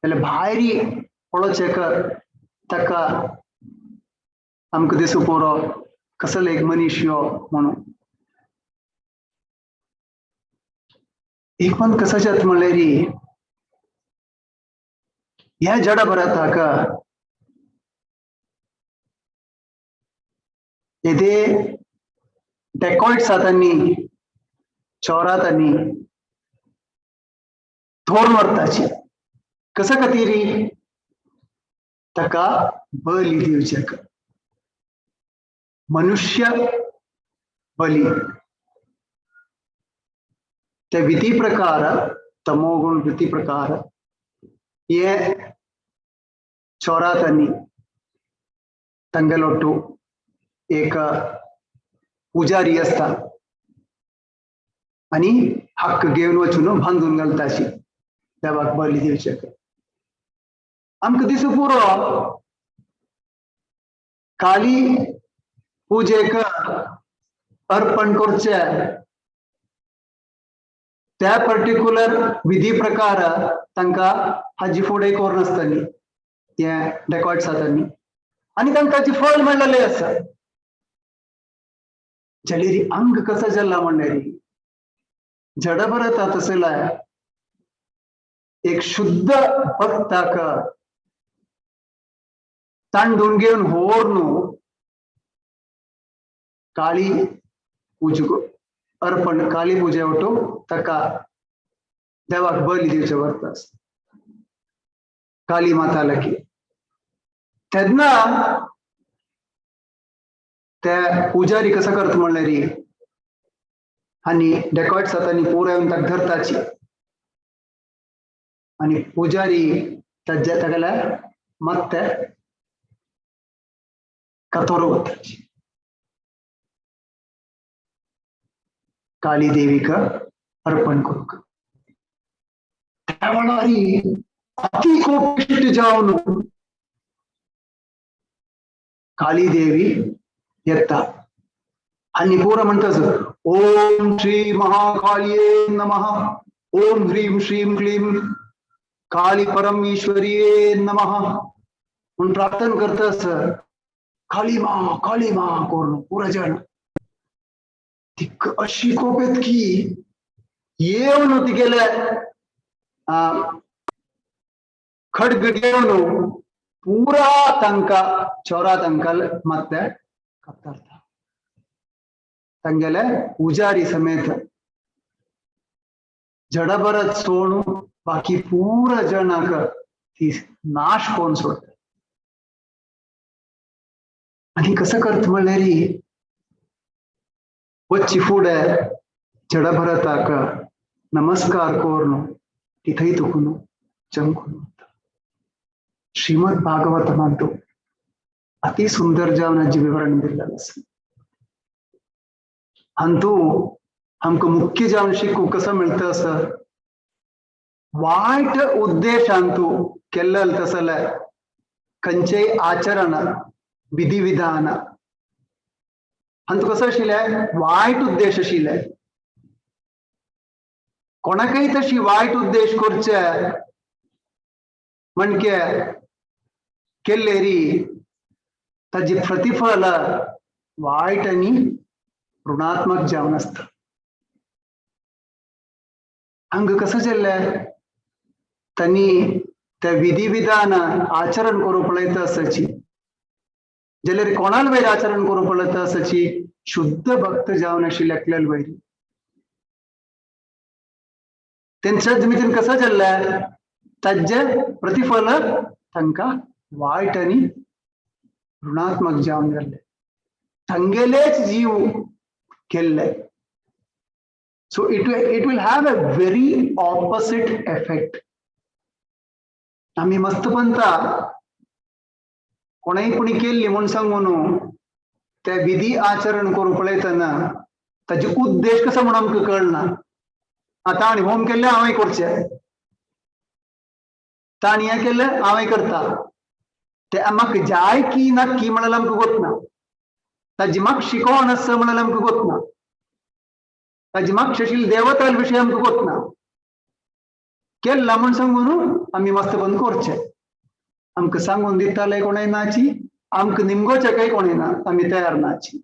जाल्यार भायरी पळोवचें ताका आमकां दिसूं पुरो कसलो एक मनीस यो म्हणून. एक पण कसं जात म्हणल्यार ह्या जडा भरताक येदे डेकॉइट्स आतांनी चोरातांनी थोर व्हरताची कसं खातीर ताका बली दिवचेक, मनुष्य बली. ते विधी प्रकार तमोगुण वृत्ती प्रकार हे चोरातांनी तांगेलोट्टू एक पुजारी आसता आनी हक्क घेवन वचून बांदून घालताशी देवाक बली दिवचेक. आमकां दिसूं पुरो काली पुजेक अर्पण करचे त्या पर्टिक्युलर विधी प्रकार तांकां हाजी फुडें करून आसताली हे डेकॉइट्स जाताली आनी तांकां ताची फळ मेळ्ळेलें आसा. जलेरी अंग कसं जल्ला म्हणल्यार जड भरता तसला एक शुद्ध भक्ताक तांडून घेवन होर काळी पूज अर्पण काली पूजे वटू ताका देवाक बली दिवचे व्हरता काली माता लागी. तेन्ना ते पुजारी कसं करता म्हणल्यार आनी डेकॉइट्स आतांनी पुराय येवन ताका धरताची आनी पुजारी ताज्या तागेल्या मात्ते कतोरो वताची काली देवीक अर्पण करूंक. त्या वेळार अति कोपिश्ट जावन काली देवी येता आनी पुरा म्हणटाच ओम श्री महाकालिये नमः, ओम ह्रीं श्रीं क्लीं काली परमेश्वरिये नमः म्हणून प्रार्थना करतास. काली मा काली मा करून पुरा जण ती अशी कोपेत की येवन तिगेले खड्ग घेवन पुरा तांकां चोरा तांकां मात्ते कातरता तांगेले पुजारी समेत जडभरत सोणू बाकी पुरा जणाक ती नाश कोण सोडटा. आनी कसं करता म्हणल्यार वच्ची फुडें जडभरताक नमस्कार करून ती थंय तुकून चमकून वता. श्रीमद भागवत म्हणतो अति सुंदर जावन विवरण दिल्लें आसा. अंतू आमकां मुख्य जावन शिकूंक कसो मेळटा आसा वायट उद्देशांतू केल्लें तसले खंयचेय आचरण विधी विधान अंतू कसो आशिल्लें वायट उद्देश आशिल्ले. कोणाकय तशी वायट उद्देश करचे म्हणके केल्लेरी ताजी प्रतिफल वायट आनी ऋणात्मक जावन आसता. हांगा कसं जाल्लें तांणी त्या विधी विधान आचरण करूंक पळयता आसाची जाल्यार कोणाल वयर आचरण करूंक पळयता आसाची शुद्ध भक्त जावन आशिल्ले एकल्याल वयर तेंच्या जमितीन कसं जाल्लें ताजें प्रतिफल तांकां वायट आनी ऋणात्मक जावन जाल्लें. तांगेलेच जीव केल्ले. So it will have a very opposite effect. आमी मस्तपंता कोणाय कोणी केल्ली म्हूण सांगून त्या विधी आचरण करूंक पळयतना ताजे उद्देश कसो म्हूण आमकां कळना. आतां आनी होम केल्लें हांवें करचें, तांणी हें केल्लें हांवें करता, ते म्हाका जाय की ना की म्हणल्यार आमकां गोतना, ताजी म्हाका शिकोवण आसा म्हणल्यार आमकां गोतना, ताजी म्हाका आशिल्ली देवताल विशय आमकां गोतना. केल्ला म्हूण सांगून आमी मस्त बंद करचें. आमकां सांगून दिताले कोणाय नाची, आमकां निमगोचे काही कोण येना, आमी तयार नाची.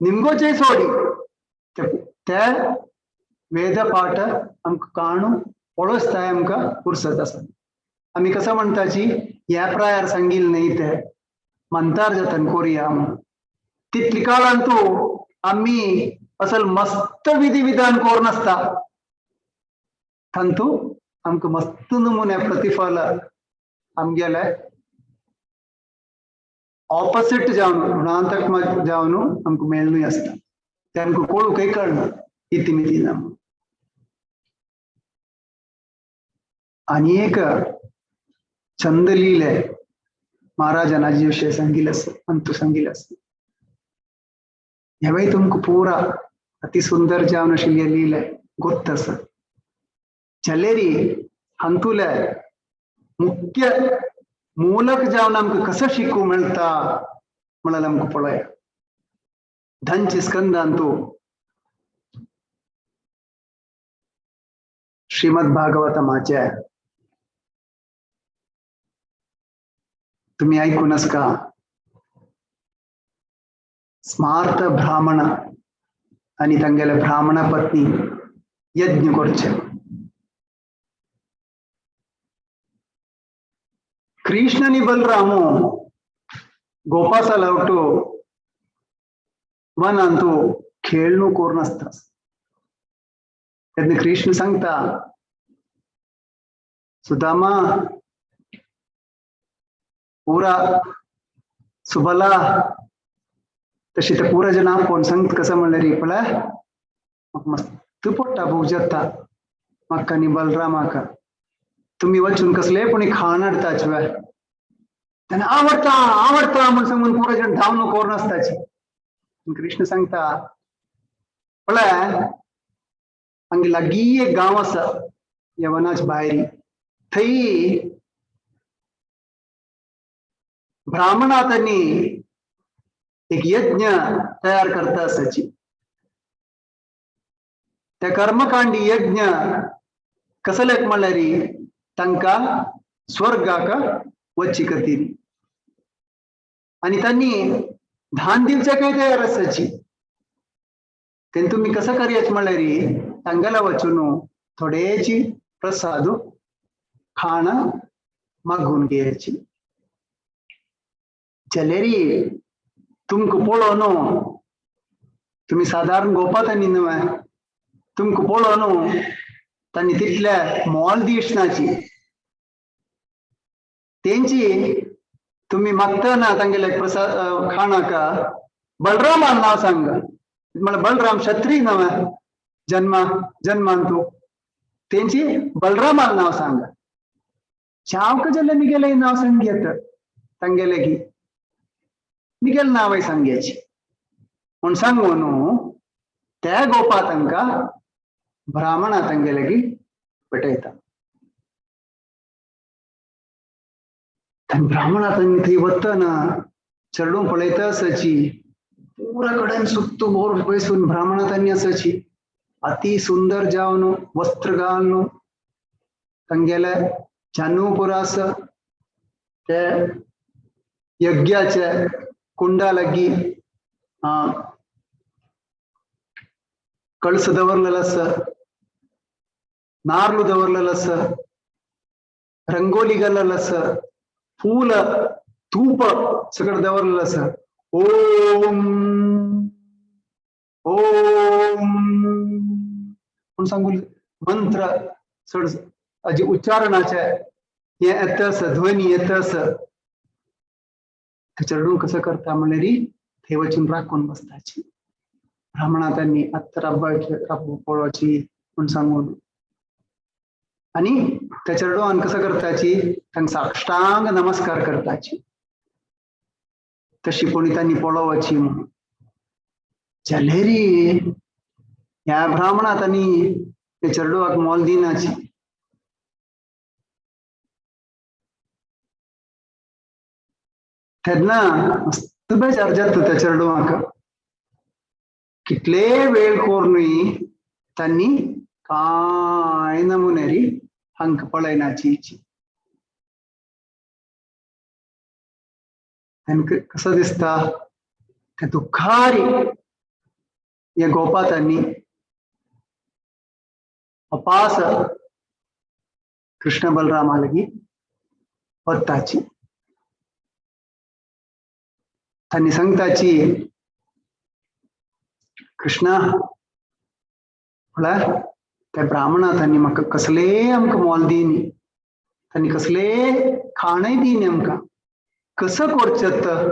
निमगोचे सोडी ते वेद पाठ आमकां काणू पळोसताय आमकां पुरसत आसा. आमी कसं म्हणटाची ह्या प्रायार सांगील न्ही ते मंतार जातन कोरिया म्हणून. तितली काळान तूं आमी असल मस्त विधी विधान कोर नासता, तांतू आमकां मस्त नमुने प्रतिफल आमगेले ऑपोसीट जावन ऋणांतक जावन आमकां मेळनूय आसता. ते आमकां कोळूकय कळना इति मिती ना. आनी एक छंद लिहिले महाराजान आजी विशय सांगिल आसा, अंतू सांगिल आसा. हेवय तुमकां पुरा अति सुंदर जावन आशिल्ले लिहिले गोत्त आसा. चलेरी हांतुले मुख्य मूलक जावन आमकां कसो शिकूंक मेळटा म्हणल्यार आमकां पळया. धनचे स्कंदांतू श्रीमद भागवतमाचे तुम्ही ऐकून का? स्मार्त ब्राह्मण आणि तांगेले ब्राह्मण पत्नी यज्ञ करचे. कृष्ण आणि बलरामू गोपासालावटो वनांतू खेळणू कोर नासता. तेन्ना कृष्ण सांगता, सुदामा पुरा सुबला तशी ते पुरा जण आपोवन सांगता कसं म्हणल्यार रे पळय म्हाका मस्त पोट्टा भूक जाता म्हाका आनी बलरामाक, तुमी वचून कसले कोणी खाण हाडटाच वे. तेन्ना आवडटा आवडटा म्हण सांगून पुरा जण धांवन कोर नासताची. कृष्ण सांगता पळय हांगे लागीं एक गांव आसा यवनाच भायरी, थंय ब्राह्मणांनी एक यज्ञ तयार करता आसाची. त्या कर्मकांडी यज्ञ कसलेक म्हणल्यार तांकां स्वर्गाक वच्ची खातीर आनी तांणी धान दिवचे काय तयार आसाची. तेन्ना तुमी कसं करयाच म्हणल्यार तांगेला वचून थोडेची प्रसाद खाण मागून घेयाची. जाल्यार तुमकां पळोवन तुमी सादारण गोपातांनी न्हय, तुमकां पळोवन तांणी तितले मोल दिसनाची तेंची तुमी मागतना तांगेले प्रसाद खाणाक बलरामान नांव सांग. म्हळ्यार बलराम क्षत्रिय न्हय जन्मा जन्मान तूं तेंची बलरामान नांव सांग. चावक जाल्यार मिगेलें नांव सांगयत तांगेले की मिगेल नांवय सांगयाची म्हूण सांगू न्हू त्या गोपा तांकां ब्राह्मणा तांगेले की पेटयता. ब्राह्मणा तांणी थंय वतना चेडूं पळयता आसाची पुरा कडेन सुत्तू बोर बसून ब्राह्मणा तांणी आसाची अति सुंदर जावन वस्त्र घालून तांगेले जानू पुरा आसा ते यज्ञाचे कुंडा लागीं कळस दवरलेलो आसा, नार्ल दवरलेलो आसा, रंगोली घाल्लेलो आसा, फूल धूप सगळं दवरलेलं आसा. ओम ओम म्हूण सांगू मंत्र चड अजी उच्चारणाचे हे येता आसा, ध्वनी येता आसा. चेडूं कसं करता म्हणल्यार थंय वचून राखून बसताची. ब्राह्मणा तांणी आत्तां राब्बाचे राब्बो पळोवची म्हूण सांगून आनी त्या चेडवान कसं करताची तांकां साष्टांग नमस्कार करताची. तशी कोणी तांणी पळोवची म्हणून. जाल्यार ह्या ब्राह्मणा तांणी त्या चेडवाक मोल दिनाची. तेन्ना मस्त बेजार जाता त्या चेडवाक. कितले वेळ कोरनूय तांणी कांय नमुनेरी हांकां पळयनाची. तांकां कसो दिसता त्या दुख्खारी हे गोपातांनी अपास कृष्ण बलरामा लागीं वताची. तांणी सांगताची, कृष्णा म्हळ्यार त्या ब्राह्मणा तांणी म्हाका कसलेय आमकां मोल दिनी, तांणी कसलेय खाणय दिनी आमकां, कसो करचें?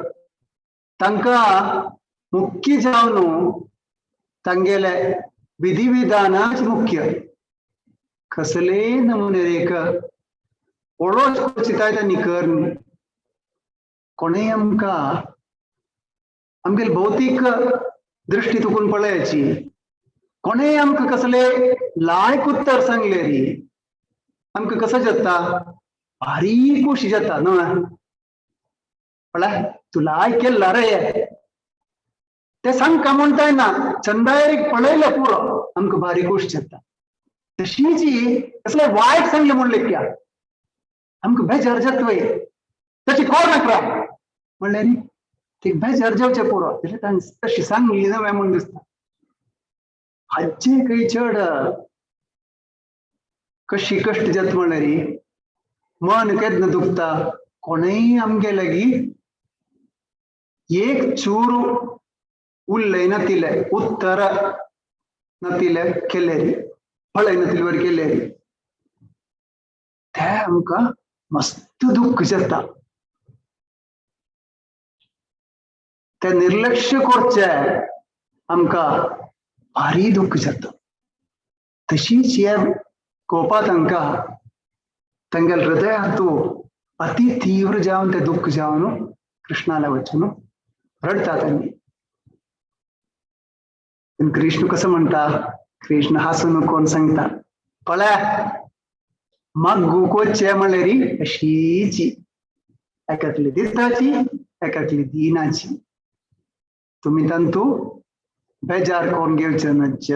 तांकां मुख्य जावन तांगेले विधिविधानाच मुख्य कसले नमुने एक ओळोच चिताय तांणी कर. कोणेय आमकां आमगेले भौतीक दृष्टी तुकून पळयाची, कोणेय आमकां कसले लायक उत्तर सांगले री आमकां कसो जाता? भारी खोशी जाता न्हय? पळय तूं लायक केल्ला रे, ते सांगका म्हणटाय ना, चंदायरीक पळयलें पुरो आमकां भारी खोश जाता. तशीच कसले वायट सांगलें म्हणलें क्या आमकां बेजार जाता वय, तशी कोण नाका म्हणलें न्ही, ते बेजार जावचें पुरो, तांणी तशी सांगली न्हय म्हूण दिसता. हाचे खंय चड कशी कश्ट जाता म्हणल्यार मन केन्ना दुखता, कोणूय आमगे लागीं एक चूर उलयनातिले, उत्तर नातिले केलेरी, पळयनातिले वर केलेरी, ते आमकां मस्त दुख्ख जाता. ते निर्लक्ष करचे आमकां भारी दुख्ख जाता. तशीच हे कोपा तांकां तांगेले हृदयांतू अति तीव्र जावन ते दुख्ख जावन कृष्णाला वचून रडटा तांणी. कृष्ण कसं म्हणटा, कृष्ण हासून कोण सांगता, पळय मागू कोचे म्हणल्यार अशीची एकातली दिताची एकातली दिनाची, तुमी तांतू बेजार कोण घेवचे नज्ज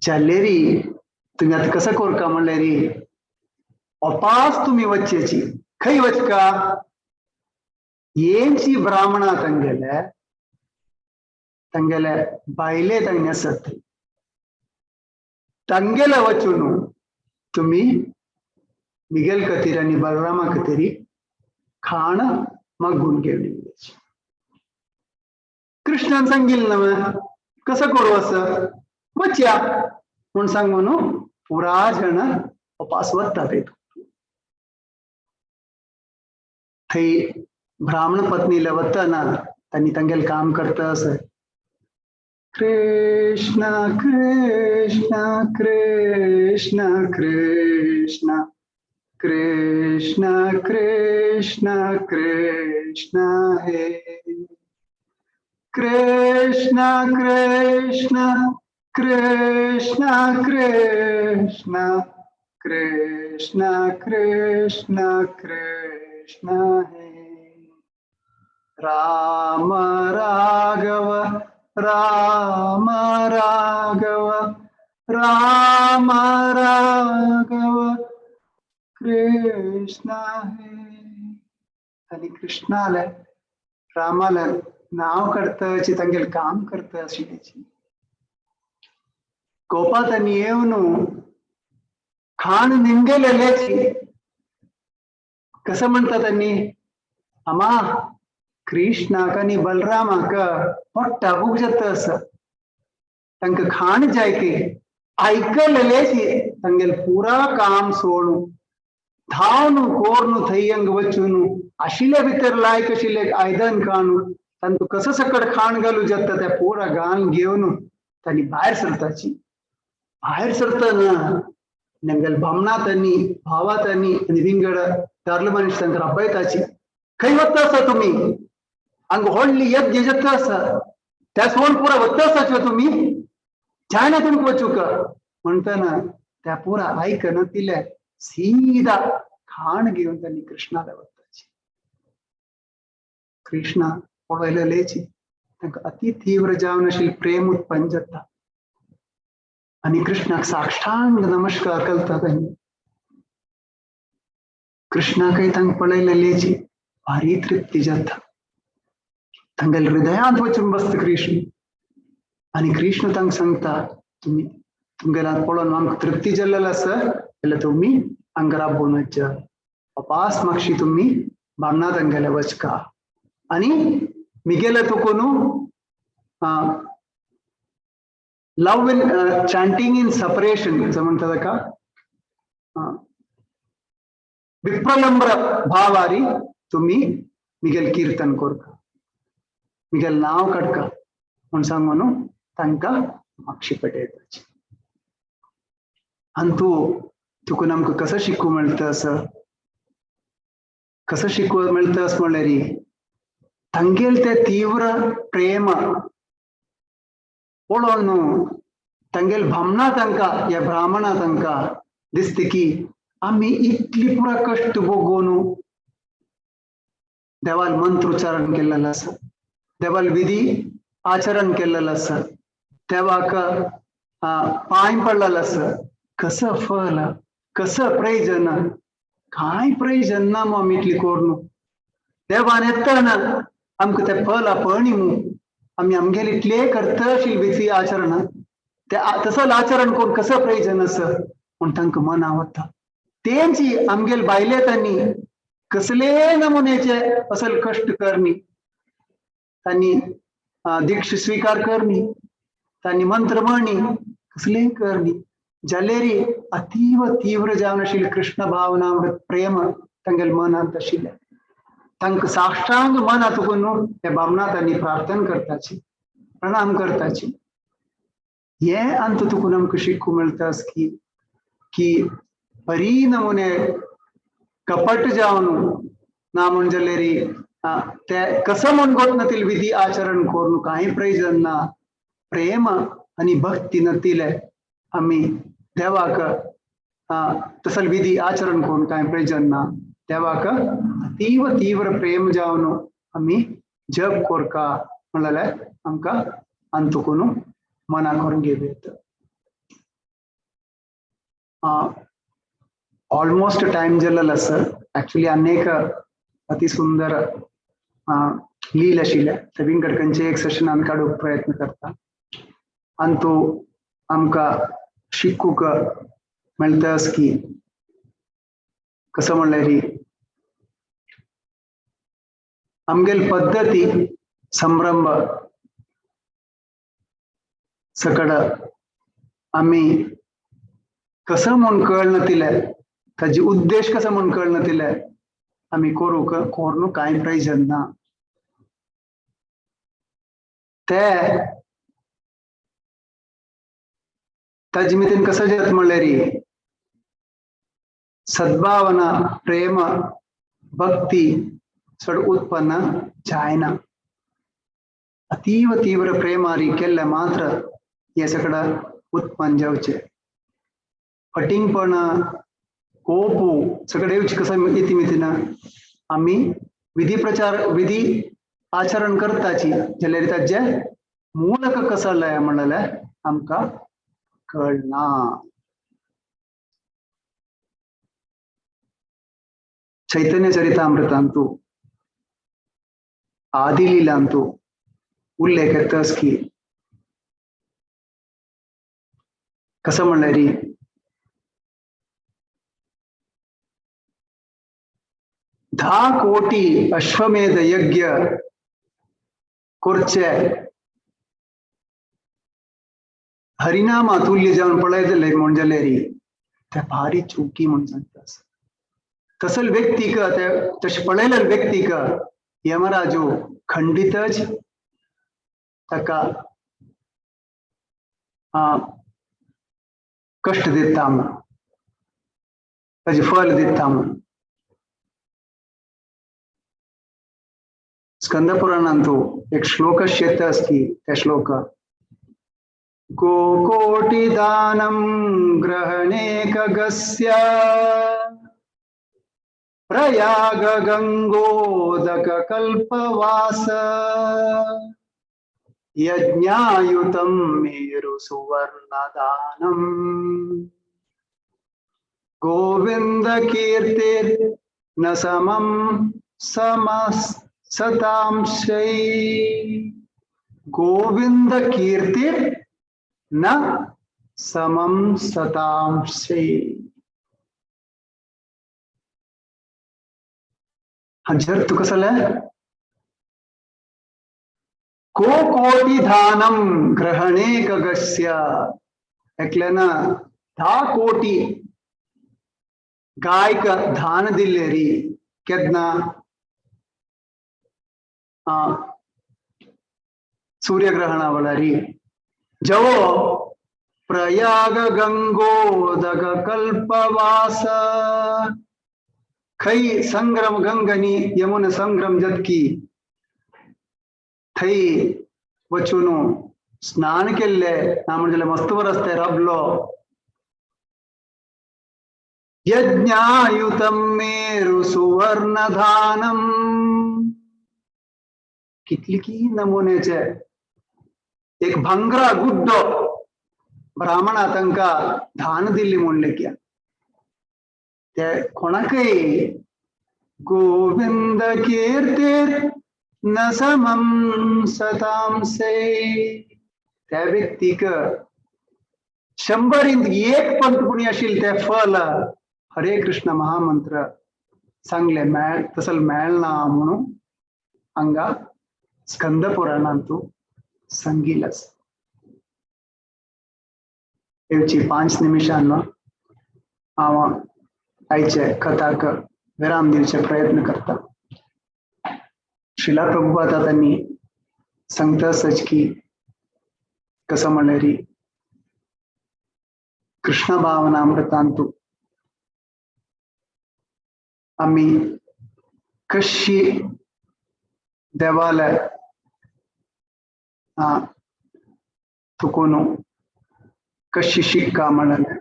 जालेरी तुमी आतां कसं करका म्हणल्यार अपास तुमी वचचेची. खंय वचका? येंची ब्राह्मणा तांगेले तांगेले बायले तांगे आसत तांगेले वचून तुमी मिगेल खातीर आनी बलरामा खातीर खाण मागून घेवन. कृष्णान सांगिल्लें ना कसं करू असं वचया म्हूण सांगून पुरा जण उपास वता ते. थंय ब्राह्मण पत्नीला वतना तांणी तांगेलें काम करता असं कृष्ण कृष्ण कृष्ण कृष्ण कृष्ण कृष्ण कृष्ण हे कृष्ण कृष्ण कृष्ण कृष्ण कृष्ण कृष्ण कृष्ण हे राम राघव राम राघव राम राघव कृष्ण हे. आनी कृष्णाले रामाले नाव करता तांगेले काम करता अशी तेची. गोपातांनी येवन खाण निमगेलेलेची कसं म्हणता त्यांनी, आमा कृष्णाक आनी बलरामाक पोट्टा भूक जाता असं तांकां खाण जाय की आयकलेलेची तांगेले पुरा काम सोडून धांवन कोर्न थंय अंग वचून आशिल्ले भितर लायक आशिल्ले आयदन काणून तांकां कसं सकट खाण घालू जाता त्या पुरा घाल घेवन तांणी भायर सरताची. भायर सरतना नंगल बामणातांनी भावातांनी आनी विंगड दारलो मनीस तांकां राबयताची. खंय वता आसा तुमी? हांगा व्हडली यज्ञ जाता आसा त्या सोड पुरा वता आसाचे तुमी, जायना तुमकां वचूंक म्हणटना त्या पुरा आयकना तिले सीधा खाण घेवन तांणी कृष्णाला वताची. कृष्णा पळयलेलेची तांकां अति तीव्र जावन अशी प्रेम उत्पन्न जाता आनी कृष्णाक साष्टांग नमस्कार करता तांणी. कृष्णाकय तांकां पळयलेल्याची भारी तृप्ती जाता. तांगेल्या हृदयांत वचून बसता कृष्ण आनी कृष्ण तांकां सांगता तुमी तुमगेल्या पळोवन आमकां तृप्ती जाल्लेली आसा जाल्यार तुमी हांगा राबोवन वचच्या वापास मातशी तुमी बामणा तांगेले वचका आनी मिगेले तुका न्हू love in chanting in separation असं म्हणतात ताका विप्रलंब्र भावारी तुमी मिगेल कीर्तन करका मिगेल नांव काडका म्हूण सांगून तांकां मागशी पेटयताची. आनी तूं तुका आमकां कसो शिकूंक मेळटा असो कसो शिकूंक मेळटा अशें म्हणल्यार तांगेल ते तीव्र प्रेम पळोवन न्हू तांगेल भामना तांकां ह्या ब्राह्मणा तांकां दिसता की आमी इतली पुरा कश्ट भोगून देवाल मंत्रोच्चारण केल्लें आसा, देवाल विधी आचरण केल्लें आसा, देवाक पांय पडलेलो आसा, कसं फल कसं प्रयोजन काय प्रयोजन ना मू आमी इतली करून देवान येतना आमकां तें फल पळणी मू आमी आमगेले इतले करतशील विधी आचरण ते तसो आचरण करून कसं प्रयोजन आसा म्हूण तांकां मना वता. तेंची आमगेले बायले तांणी कसले नमुन्याचे असल कश्ट करणी तांणी दीक्ष स्वीकार करणी तांणी मंत्र म्हणणी कसले करणी जालेरी अतीव तीव्र जावन आशिल्लें कृष्ण भावनामृत प्रेम तांगेले मनांत आशिल्लें. तांकां साष्टांग मनांत न्हू ते बामणा तांणी प्रार्थना करताची प्रणाम करताची. हे अंत तुका आमकां शिकूंक मेळटा की की बरी नमुने कपट जावन ना म्हण जाल्यार ते कसं म्हूण गोत विधी आचरण करून कांय प्रयोजन ना. प्रेम आनी भक्ती नतिले आमी देवाक तसल विधी आचरण करून कांय प्रयोजन ना. देवाक अतीव तीव्र प्रेम जावन आमी जप कोरका म्हणल्यार आमकां अंतकून मना करून घेवं. ऑलमोस्ट टायम जाल्लो आसा. एक्चुअली अनेक अति सुंदर लील आशिल्ले ते विंगड खंयचे एक सेशन आमी काडूंक प्रयत्न करता आनी तो आमकां शिकूंक मेळटा की कसं म्हणल्यार आमगेले पद्दती संभ्रम सकड आमी कसं म्हूण कळना तिले ताजी उद्देश कसो म्हूण कळना तिले आमी करूंक करून कांय प्रयोजन ना. ते ताजे मितीन कसं जाता म्हणल्यार सद्भावना प्रेम भक्ती चड उत्पन्न जायना. अतीव तीव्र प्रेमारी केल्ले मात्र हे सगळं उत्पन्न जावचे. फटींगपण कोपू सगळे येवचे कसं इति मितीन आमी विधी प्रचार विधी आचरण करताची जाल्यार ताजे मूलक कसं म्हणलें आमकां कळना. चैतन्य चरितामृतांतु आदिलीलांतु उल्लेख येताच की कसं म्हणल्यार 10 कोटी अश्वमेध यज्ञ करचे हरिनामा तुल्य जावन पळयतले म्हण जाल्यार ते भारी चुकी म्हूण सांगता. तसल व्यक्तीक ते तशें पळयलेले व्यक्तीक यमराजो खंडितच ताका कश्ट दिता म्हूण ताजें फल दिता म्हूण. स्कंद पुराणांतु एक श्लोक येता की त्या श्लोक गोकोटिदानं ग्रहणे खगस्य प्रयाग गंगोदक कल्पवास यज्ञायुतं मेरु सुवर्णदानं गोविंद कीर्तिर न समं सतांशै। गोविंद कीर्ति न समं सतांशै। हाजेर तुका जाल्यार को कोटी धानम ग्रहणे कगस्य, एकल्यान 10 कोटी गायक धान दिल्ले री केन्ना सूर्यग्रहणा वेळारी जवो प्रयाग गंगोदक कल्पवास खै संग्रम गंगनी यमुन संग्रम जतकी थंय वचून स्नान केल्ले ना म्हणजे मस्त बरो आसता रबलो। यज्ञायुतं मेरु सुवर्णधानम, कितली की नमुन्याचे एक भांगरा गुड्डो ब्राह्मणा तांकां धान दिल्ली म्हणले की ते कोणाकय गोविंद कीर्तीर न समं सतांसे। त्या व्यक्तीक 100 1 पंत पुण्य आशिल्लें तें फल हरे कृष्ण महामंत्र सांगले मेळ तसल मेळना म्हणून हांगा स्कंद पुराणांतू सांगिल्लें आसा। येवची 5 निमिशांनो हांव आयचे कथाक विराम दिवचे प्रयत्न करता। श्रीला प्रभुपाद त्यांनी सांगता आसच की कसं म्हणल्यार कृष्ण भावनामृतांतू आमी कशी देवालय तुकोन कशी शिक्का म्हणले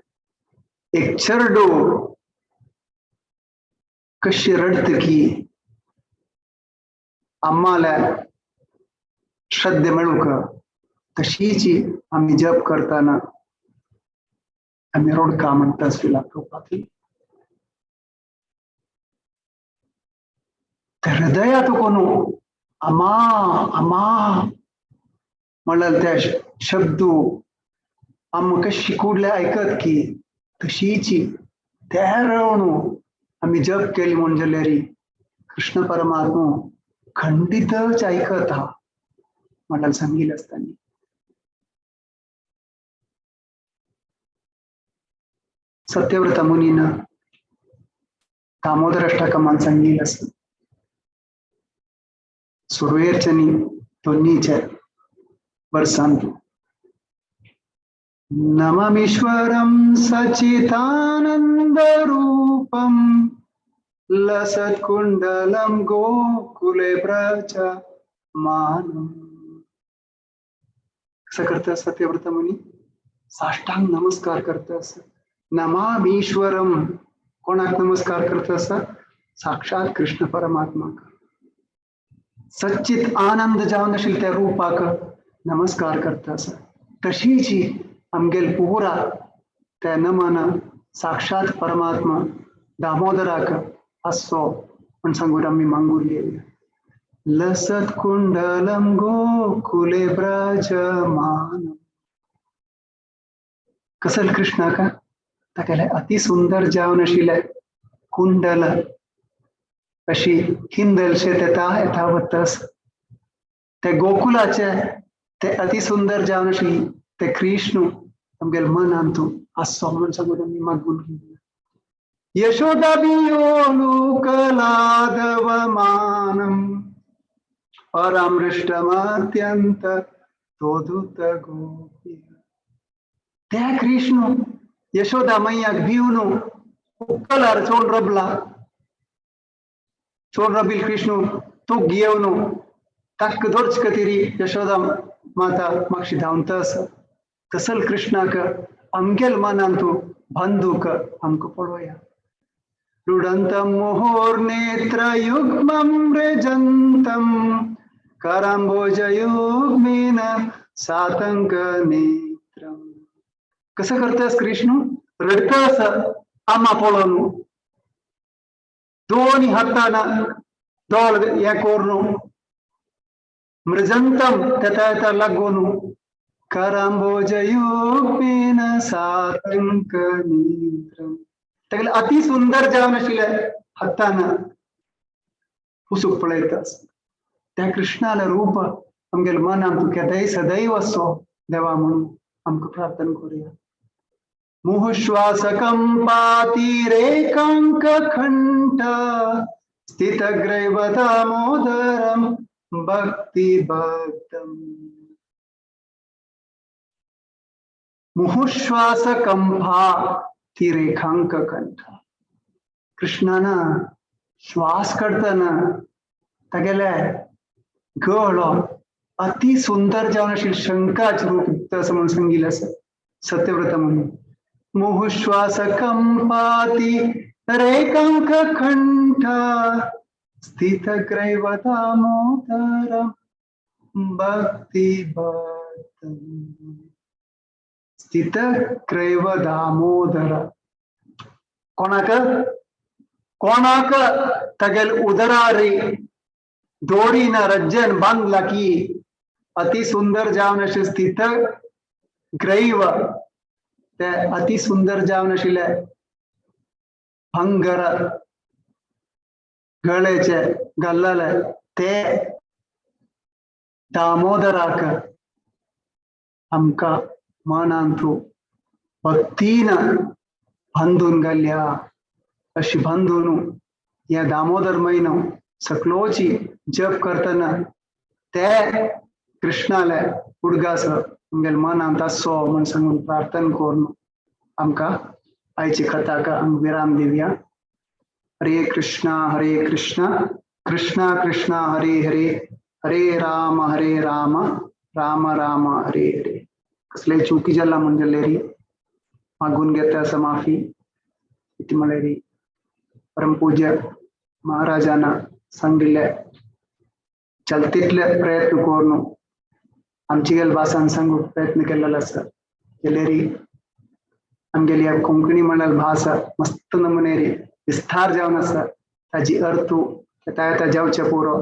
एक चेडू कशी रडत की आम्हाला श्रद्धे मेळूंक तशीच आमी जप करताना आमी रोडका म्हणटा श्रीला प्रभुपाद। हृदयात कोण अमा अमा म्हणलं त्या शब्द आम कशी कुडले ऐकत की तशीच त्या रवणू आमी जप केली म्हण जाल्यार कृष्ण परमात्मा खंडितच ऐकत हा म्हणल्यार सांगिल्लें आसतानी। सत्यव्रत मुनीन दामोदर अष्टकमान सांगिल्लें आसा। सुरवेरचनी दोन्हीचे वर्सांतू नमामीश्वरं सचिदानंद रूपं लसत्कुंडलं गोकुले व्रजमानम्। कसं करता सत्यव्रत मुनी साष्टांग नमस्कार करता असं। नमामीश्वरम कोणाक नमस्कार करता असं? साक्षात कृष्ण परमात्माक। सच्चित आनंद जावन आशिल्ल्या त्या रूपाक नमस्कार करता असं। तशीच आमगेल पुरा त्या नमन साक्षात परमात्मा दामोदराक आसचो म्हण सांगून आमी मागून घेवया। लसत कुंडलम गोकुले व्रजमान। कसल कृष्णाक तागेले अति सुंदर जावन आशिल्लें कुंडल अशी हिंदलशे तेता यथावतस ते गोकुलाचे ते अति सुंदर जावन आशिल्ली ते कृष्ण आमगेल मनांतू तूं आसचो म्हण सांगून आमी मागून घेवया। यशोदा बियोलुकलादवमानम परामृष्टमत्यंत तोदुत गोपी। त्या कृष्ण यशोदा मैयाक भिवन उक्कलार चोड रबला चोड रबील कृष्ण तूं घेवन ताक दोर्च कतिरी यशोदा माता मागशी धांवता आसा। तसल कृष्णाक आमगेल मनांतू बंदूक आमकां पळोवया। रुडंतं मुहुर्नेत्रयुग्मं मृजन्तं कराम्बुजयुग्मेन सातंकनेत्रं। कसं करतास कृष्ण? रडतास आमा पळोवन। दोन हातान दोळ हें करून मृजंतम तेता येता लागून करंबोजयुग्मेन सातंक नेत्रम तागेले अति सुंदर जावन आशिल्ले हातान पुसूक पळयता. त्या कृष्णाले रूप आमगेले मनान तूं केदाय सदैव असो देवा म्हणून आमकां प्रार्थना करुया. मुहुश्वासकम्पातिरेकांक खंठ स्थितग्रैव दामोदरम भक्ती भक्तम. मुहुश्वासकंपा ती रेखांक कंठ. कृष्णान श्वास काडटना तागेले गळो अति सुंदर जावन आशिल्लें शंखाचें रूप असं म्हणून सांगिल्लें आसा सत्यव्रत म्हणून. मुहुश्वास कंपाती रेखांक कंठ स्थित ग्रैव दामोदरम भक्ती भक्तम. स्थित ग्रैव दामोदर कोणाक कोणाक तागेल उदरारी दोडीन रज्जन बांदला की अति सुंदर जावन अशें स्थित ग्रैव ते अति सुंदर जावन आशिल्ले भंगर गळेचे घाल्लेले ते दामोदराक आमकां मनांतू भक्तीन बांदून घाल्या. अशी बांदून ह्या दामोदर म्हयनो सकलोची जप करतना ते कृष्णाले उडगास आमगेले मनांत आसचो म्हण सांगून प्रार्थना करून आमकां आयची कथाक आमकां विराम दिवया. हरे कृष्णा हरे कृष्णा कृष्णा कृष्णा हरे हरे हरे राम हरे राम राम राम हरे हरे. कसले चुकी जाला म्हण जाल्यार मागून घेता आसा माफी. इति म्हळ्यार परमपूज्य महाराजान सांगिल्ले चलतीतले प्रयत्न करून आमची गेल भासान सांगूंक प्रयत्न केल्लो आसा. जाल्यार आमगेली कोंकणी म्हळ्यार भास मस्त नमुनेरी विस्तार जावन आसा. ताजी अर्थ येता येता जावचे पुरो.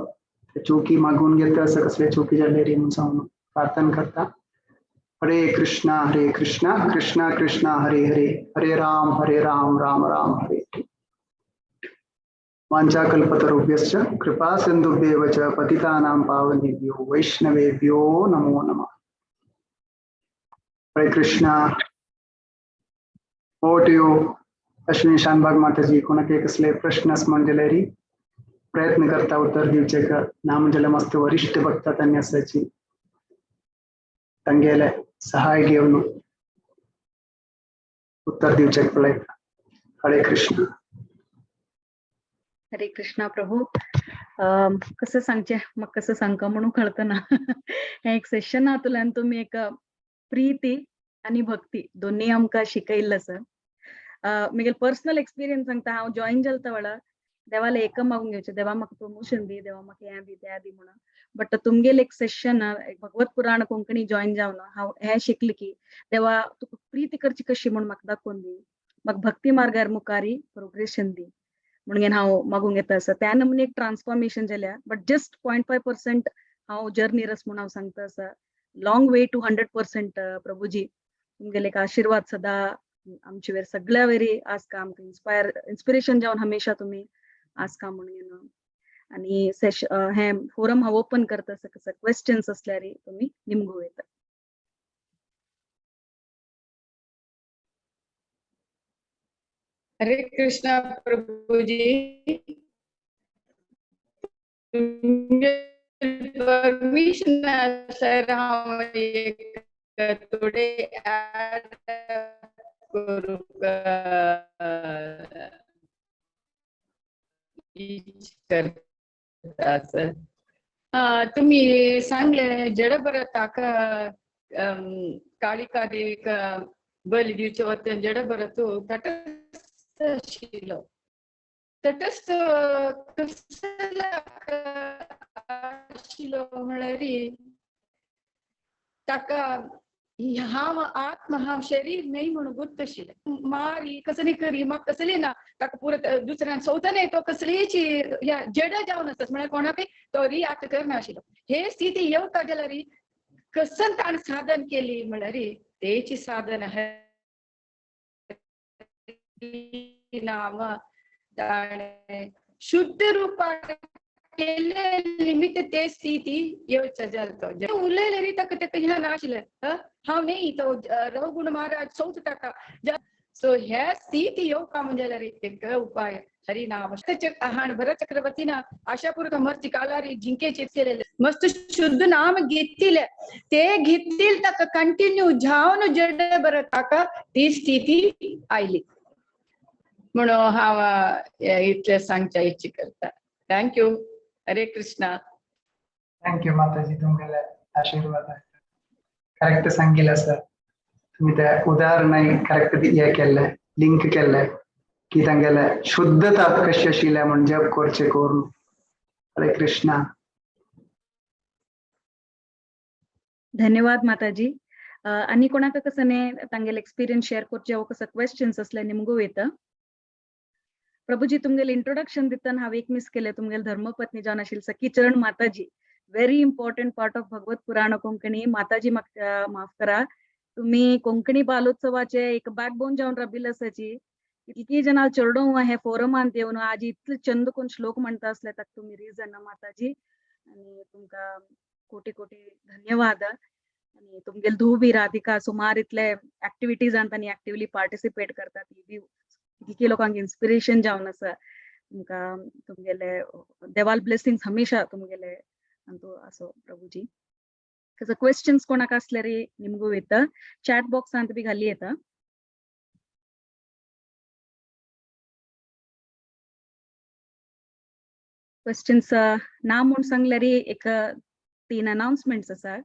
चुकी मागून घेता आसा कसले चुकी जाल्यार म्हूण सांगून प्रार्थना करता. हरे कृष्णा हरे कृष्णा कृष्णा कृष्णा हरे हरे हरे राम हरे राम राम राम हरे हरे. वाञ्छाकल्पतरुभ्यश्च कृपा सिन्धुभ्येव च पतितानां पावनेभ्यो वैष्णवेभ्यो नमो नमः. Hare Krishna. Over to you Ashwini Shanbhag Mataji. कोणाक कसले प्रश्न आसा म्हण जाल्यार प्रयत्न करता उत्तर दिवचे ना म्हणजे मस्त वरिष्ठ भक्त तांणी आसाची तांगेले सहाय घेवन उत्तर दिवचे पळयता. हरे कृष्ण.
हरे कृष्णा प्रभू. कसं सांगचें म्हाका कसं सांगका म्हणून कळतना. हें एक सेशन हातूंतल्यान तुमी एक प्रीती आनी भक्ती दोन्ही आमकां शिकयल्लें आसा. म्हगेले पर्सनल एक्सपिरियन्स सांगता. हांव जॉईन जाल त्या वेळार देवाले एकम मागून घेवचें, देवा म्हाका प्रमोशन दी, देवा म्हाका हें दी तें दी म्हणून. बट तुमगेले एक सेशन भगवत पुराण कोंकणी जॉईन जावन हांव हें शिकलें की देवा तुका प्रीती करची कशी म्हूण म्हाका दाखोवन दी, म्हाका भक्ती मार्गार मुखारी प्रोग्रेशन दी म्हणून हांव मागूंक येता आसा. त्या नमुने एक ट्रान्सफॉर्मेशन जाल्या. बट जस्ट 0.5% हांव जर्नीर आसा म्हूण हांव सांगता आसा. Long way to 100%. प्रभुजी तुमगेले एक आशिर्वाद सदा आमचे वेर सगळ्या वेरी आसका. आमकां इन्स्पायर इन्स्पिरेशन जावन हमेशा तुमी आसका म्हणून. आणि सेश हे फोरम हांव ओपन करता आसा. कसं क्वेश्चन्स असल्यार तुमी निमगू येता.
हरे कृष्णा प्रभुजी, परमिशन आसल्यार हांव एक थोडे ऍड करूंक करता सर. तुमी सांगले जडभरताक काळिका देवीक बली दिवचे वता जडभरत तटस्थ आशिल्लो. तटस्थ कसल्याक आशिल्लो म्हळ्यार ताका हांव आत्मा हांव शरीर न्हय म्हणून गुर्तशिल्लें. मारी कसली करी म्हाका कसली ना ताका पुरो दुसऱ्यान सोवतने तो कसलीच ह्या जड जावन आसता म्हळ्यार कोणाकय तो रियाक्ट करनाशिल्लो. हे स्थिती येवता जाल्यार कसन ताणें साधन केली म्हळ्यार तेची साधन नाम ताणें शुद्ध रुपान केल्ले निमित्त ते स्थिती येवचा जालो. तो उलयले री ताका तेका ह्या नाशिल्लें हांव न्ही तो रघुगुण महाराज सोद ताका. सो ह्या स्थिती येवपा म्हणजे जाल्यार एक उपाय हरिनाम. हाण भरत चक्रवर्तीन आशापूर्वक मर्ची कालारी जिंकेचे केलेले मस्त शुद्ध नाम घेतिले ते घेतील ताका कंटिन्यू जावन जड बरं ताका ती स्थिती आयली म्हणून हांव इतलें सांगच्या इच्छा करता. Thank you. Hare Krishna.
Thank you Mataji, तुमगेले आशीर्वाद. करेक्ट सांगितलं सर तुम्ही, त्या उदाहरण करेक्ट हे केल्ले, लिंक केल्ले की तांगेले शुद्धता कशी आशिल्ले म्हण जप करचे करून. हरे कृष्णा.
धन्यवाद माताजी. आनी कोणाक कसने तांगेले एक्सपिरियन्स शेअर करचे वो कसं क्वेश्चन्स असले निमगो येता. प्रभुजी, तुमगेले इंट्रोडक्शन दितना हांव एक मिस केले, तुमगेले धर्मपत्नी जावन आशिल्ली सखी चरण माताजी, very important part of Bhagavad Purana Konkani. माताजी, म्हाका माफ करा, तुम्ही कोंकणी बालोत्सवाचे एक बॅकबोन जावन राबिल्ले आसाची. इतकी जणां चेडूं हे फोरमान येवन आज इतले चंद कोण श्लोक म्हणटा असले ताका तुमी रिजन माताजी, आनी तुमकां कोटी कोटी धन्यवाद. आनी तुमगेले धूव बी राधिका सुमार इतले एक्टिविटीजान तांणी एक्टिवली पार्टिसिपेट करता, ती बी इतकी लोकांक इन्स्पिरेशन जावन आसा. तुमकां तुमगेले देवाल ब्लेसिंग्स हमेशा तुमगेले अंतू असो प्रभुजी. कसं क्वेश्चन्स कोणाक असले री निमगो येता, चॅट बॉक्सांत बी घाली येता. क्वेश्चन्स ना म्हूण सांगल्यार एक तीन अनाउन्समेंट्स आसा.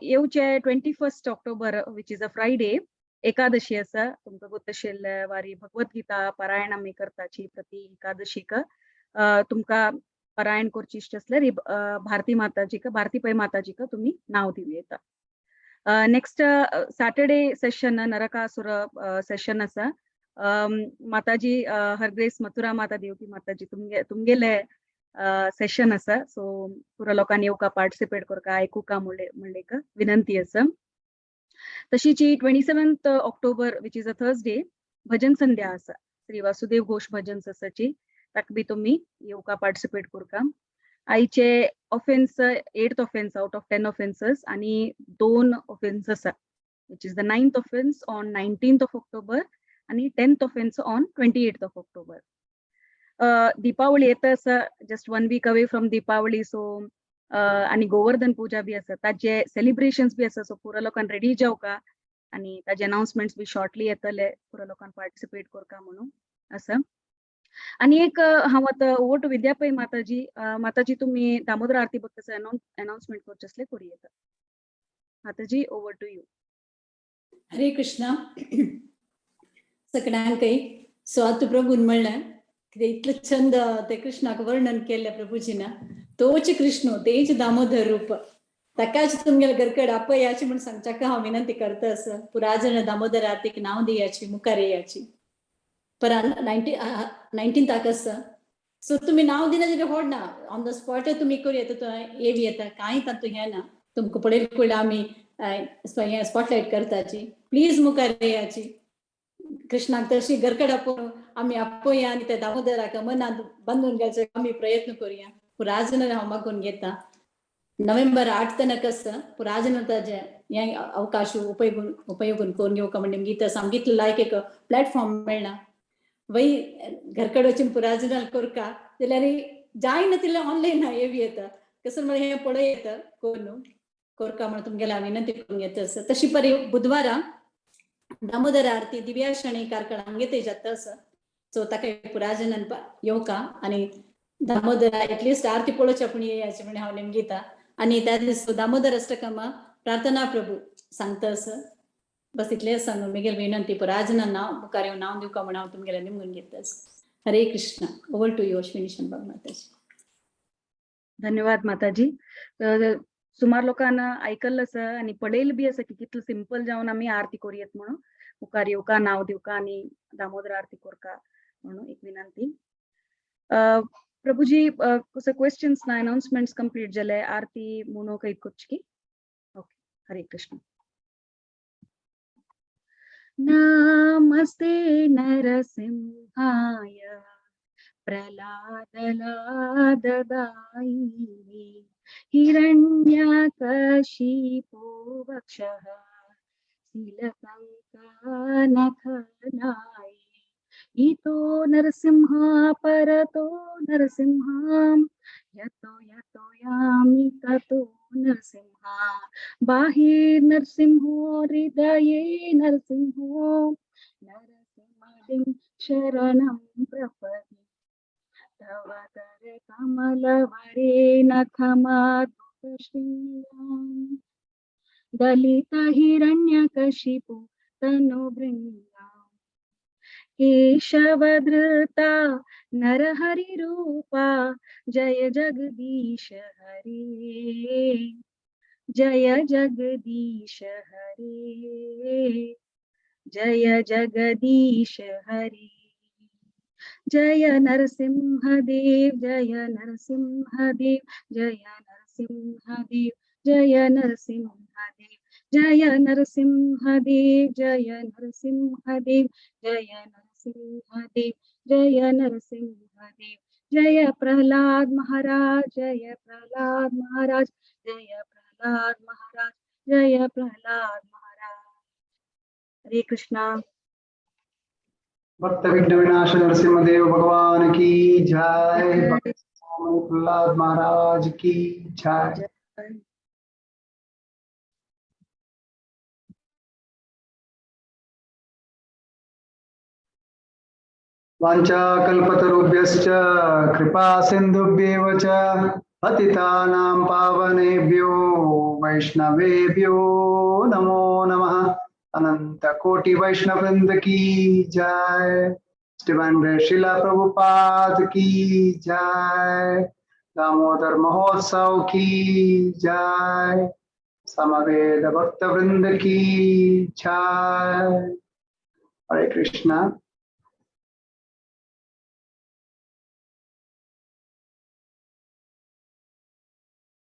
येवचे 21 October, which is a Friday, Ekadashi आसा. तुमकां गोत आशिल्ले वारी भगवत गीता पारायण आमी करताची प्रति एकादशीक. तुमकां पारायण करची इश्ट आसल्यार भारती माताजीक, भारती पै माताजीक तुमी नांव दिवं येता. Next Saturday session Narakasura session आसा. माताजी, हरग्रेस मथुरा माता, देवकी माताजी, तुमगेले सेशन आसा. सो पुरा लोकांनी येवका, पार्टिसिपेट करका, आयकुका म्हणले एक विनंती आसा. तशीच 27th October, which is a Thursday, भजन संध्या आसा. श्री वासुदेव घोष भजन आसाची, ताका बी तुमी येवका, पार्टिसिपेट करका. आयचे offence eighth offence out of 10 offences आणि दोन ऑफेन्स आसा, which is the ninth offence on 19th of October आणि 10th offence on 28th of October. Deepavali येता आसा, just one week away from Deepavali. So आणि गोवर्धन पूजा बी आसा, ताजे सेलिब्रेशन्स बी आसा. सो पुरा लोकांक रेडी जावका आणि ताजे अनाउन्समेंट्स बी शॉर्टली येतले. पुरा लोकांक पार्टिसिपेट करका म्हणून आसा. आणि एक हांव आतां ओवर टू विद्यापै माताजी. माताजी, तुम्ही दामोदर आरती भक्ताचं अनाउन्समेंट करचे असले करूं येता. Mataji, over to you.
Hare Krishna सगळ्यांकय. सो आतां प्रभून म्हणलें कितें इतलें चंद ते कृष्णाक वर्णन केल्लें प्रभुजीन. तोच कृष्ण, तेच दामोदर रूप, ताकाच तुमगेले घरकड आपयाची म्हूण सांगच्याक हांव विनंती करता. आसा पुराजन दामोदर आरतीक नांव दियाची, मुखार येयाची. परा 19थाक आसा. सो तुमी नांव दिना जाल्यार व्हड ना, ऑन the spot तुमी करूं येता, येवी येता, कांय तातूंत हें ना. तुमकां पळयले कळ्ळें आमी हें स्पॉटलायट करताची. प्लीज मुखार येयाची. कृष्णाक तशी घरकड आपोवन आमी आपोवया आनी त्या दामोदराक मनांत बांदून घालचे आमी प्रयत्न करुया. पुराजन हांव मागून घेता. नोव्हेंबर 8 तनक आसा. पुराजन ताजे हें अवकाश उपयोगून करून घेवका म्हण निमगीत सामकीतलो लायक एक प्लॅटफॉर्म मेळना वय. घरकड वचून पुराजनाल करका जाल्यार जायना तितलें ऑनलायन येवी येता, कसं म्हळ्यार हें पळय येता कोरून कोरका म्हण तुमगेल्या हांव विनंती करून घेता. आसा तशी परी बुधवारा दामोदर आरती दिव्या शणी कार्कळ हांगे जाता आसा. सो ताका पुराजनान येवका आनी दामोदर एटलिस्ट आरती पळोवची आपूण येयाची म्हण हांव नेमगिता. आनी त्या दीस दामोदर अष्टकमा प्रार्थना प्रभू सांगता आसा. बस इतलें सांगून मिगेल विनंती, पुराजनान नांव मुखार येवन नांव दिवका म्हण हांव तुमगेलें निमगून घेता. हरे Krishna. Over to you Ashwini Shanbhag Mataji.
धन्यवाद माताजी. सुमार लोकांना आयकल्लें आसा आनी पळयलें बी आसा की कितलो सिंपल जावन आमी आरती करुयेत म्हणून. मुखार येवका, नांव दिवका आनी दामोदर आरती करका म्हणून एक विनंती. प्रभुजी, क्वेश्चन्स ना, अनाउन्समेंट्स कंप्लीट जाले. आरती म्हणूंक करची. ओके, हरे कृष्ण. नमस्ते नरसिंहाय प्रह्लादलाददायिने हिरण्यकशिपो वक्षः शिलकङ्कनखनाय. इतो नरसिंह, परतो नरसिंह, यतो यतो यामि ततो नरसिंह. बाहिर नरसिंहो, हृदये नरसिंहो, नरसिंहं शरणं प्रपद्ये. तव कर कमलवरे नखमाद्भुतशृङ्गां दलित हिरण्यकशिपु तनुभृङ्गां. केशवधृता नरहरिरूपा, जय जगदीश हरे, जय जगदीश हरे, जय जगदीश हरे. जय नरसिंहदेव, जय नरसिंहदेव, जय नरसिंहदेव, जय नरसिंहदेव, जय नरसिंहदेव, जय नरसिंहदेव, जय नरसिंहदेव, जय नरसिंहदेव. जय प्रहलाद महाराज, जय प्रहलाद महाराज, जय प्रहलाद महाराज, जय प्रहलाद महाराज. हरे कृष्णा.
भक्त विघ्न विनाश नरसिंहदेव भगवान की जय. भक्त प्रहलाद महाराज की जय.
जय.
वाञ्छाकल्पतरुभ्यश्च कृपा सिन्धुभ्येव च पतितानां पावनेभ्यो वैष्णवेभ्यो नमो नमः. अनंत कोटि वैष्णववृंद की जय. डिवाइन ग्रेस श्रीला प्रभुपाद की जय. दामोदर महोत्सव की जय. समवेत भक्त वृंद की जय. हरे कृष्णा.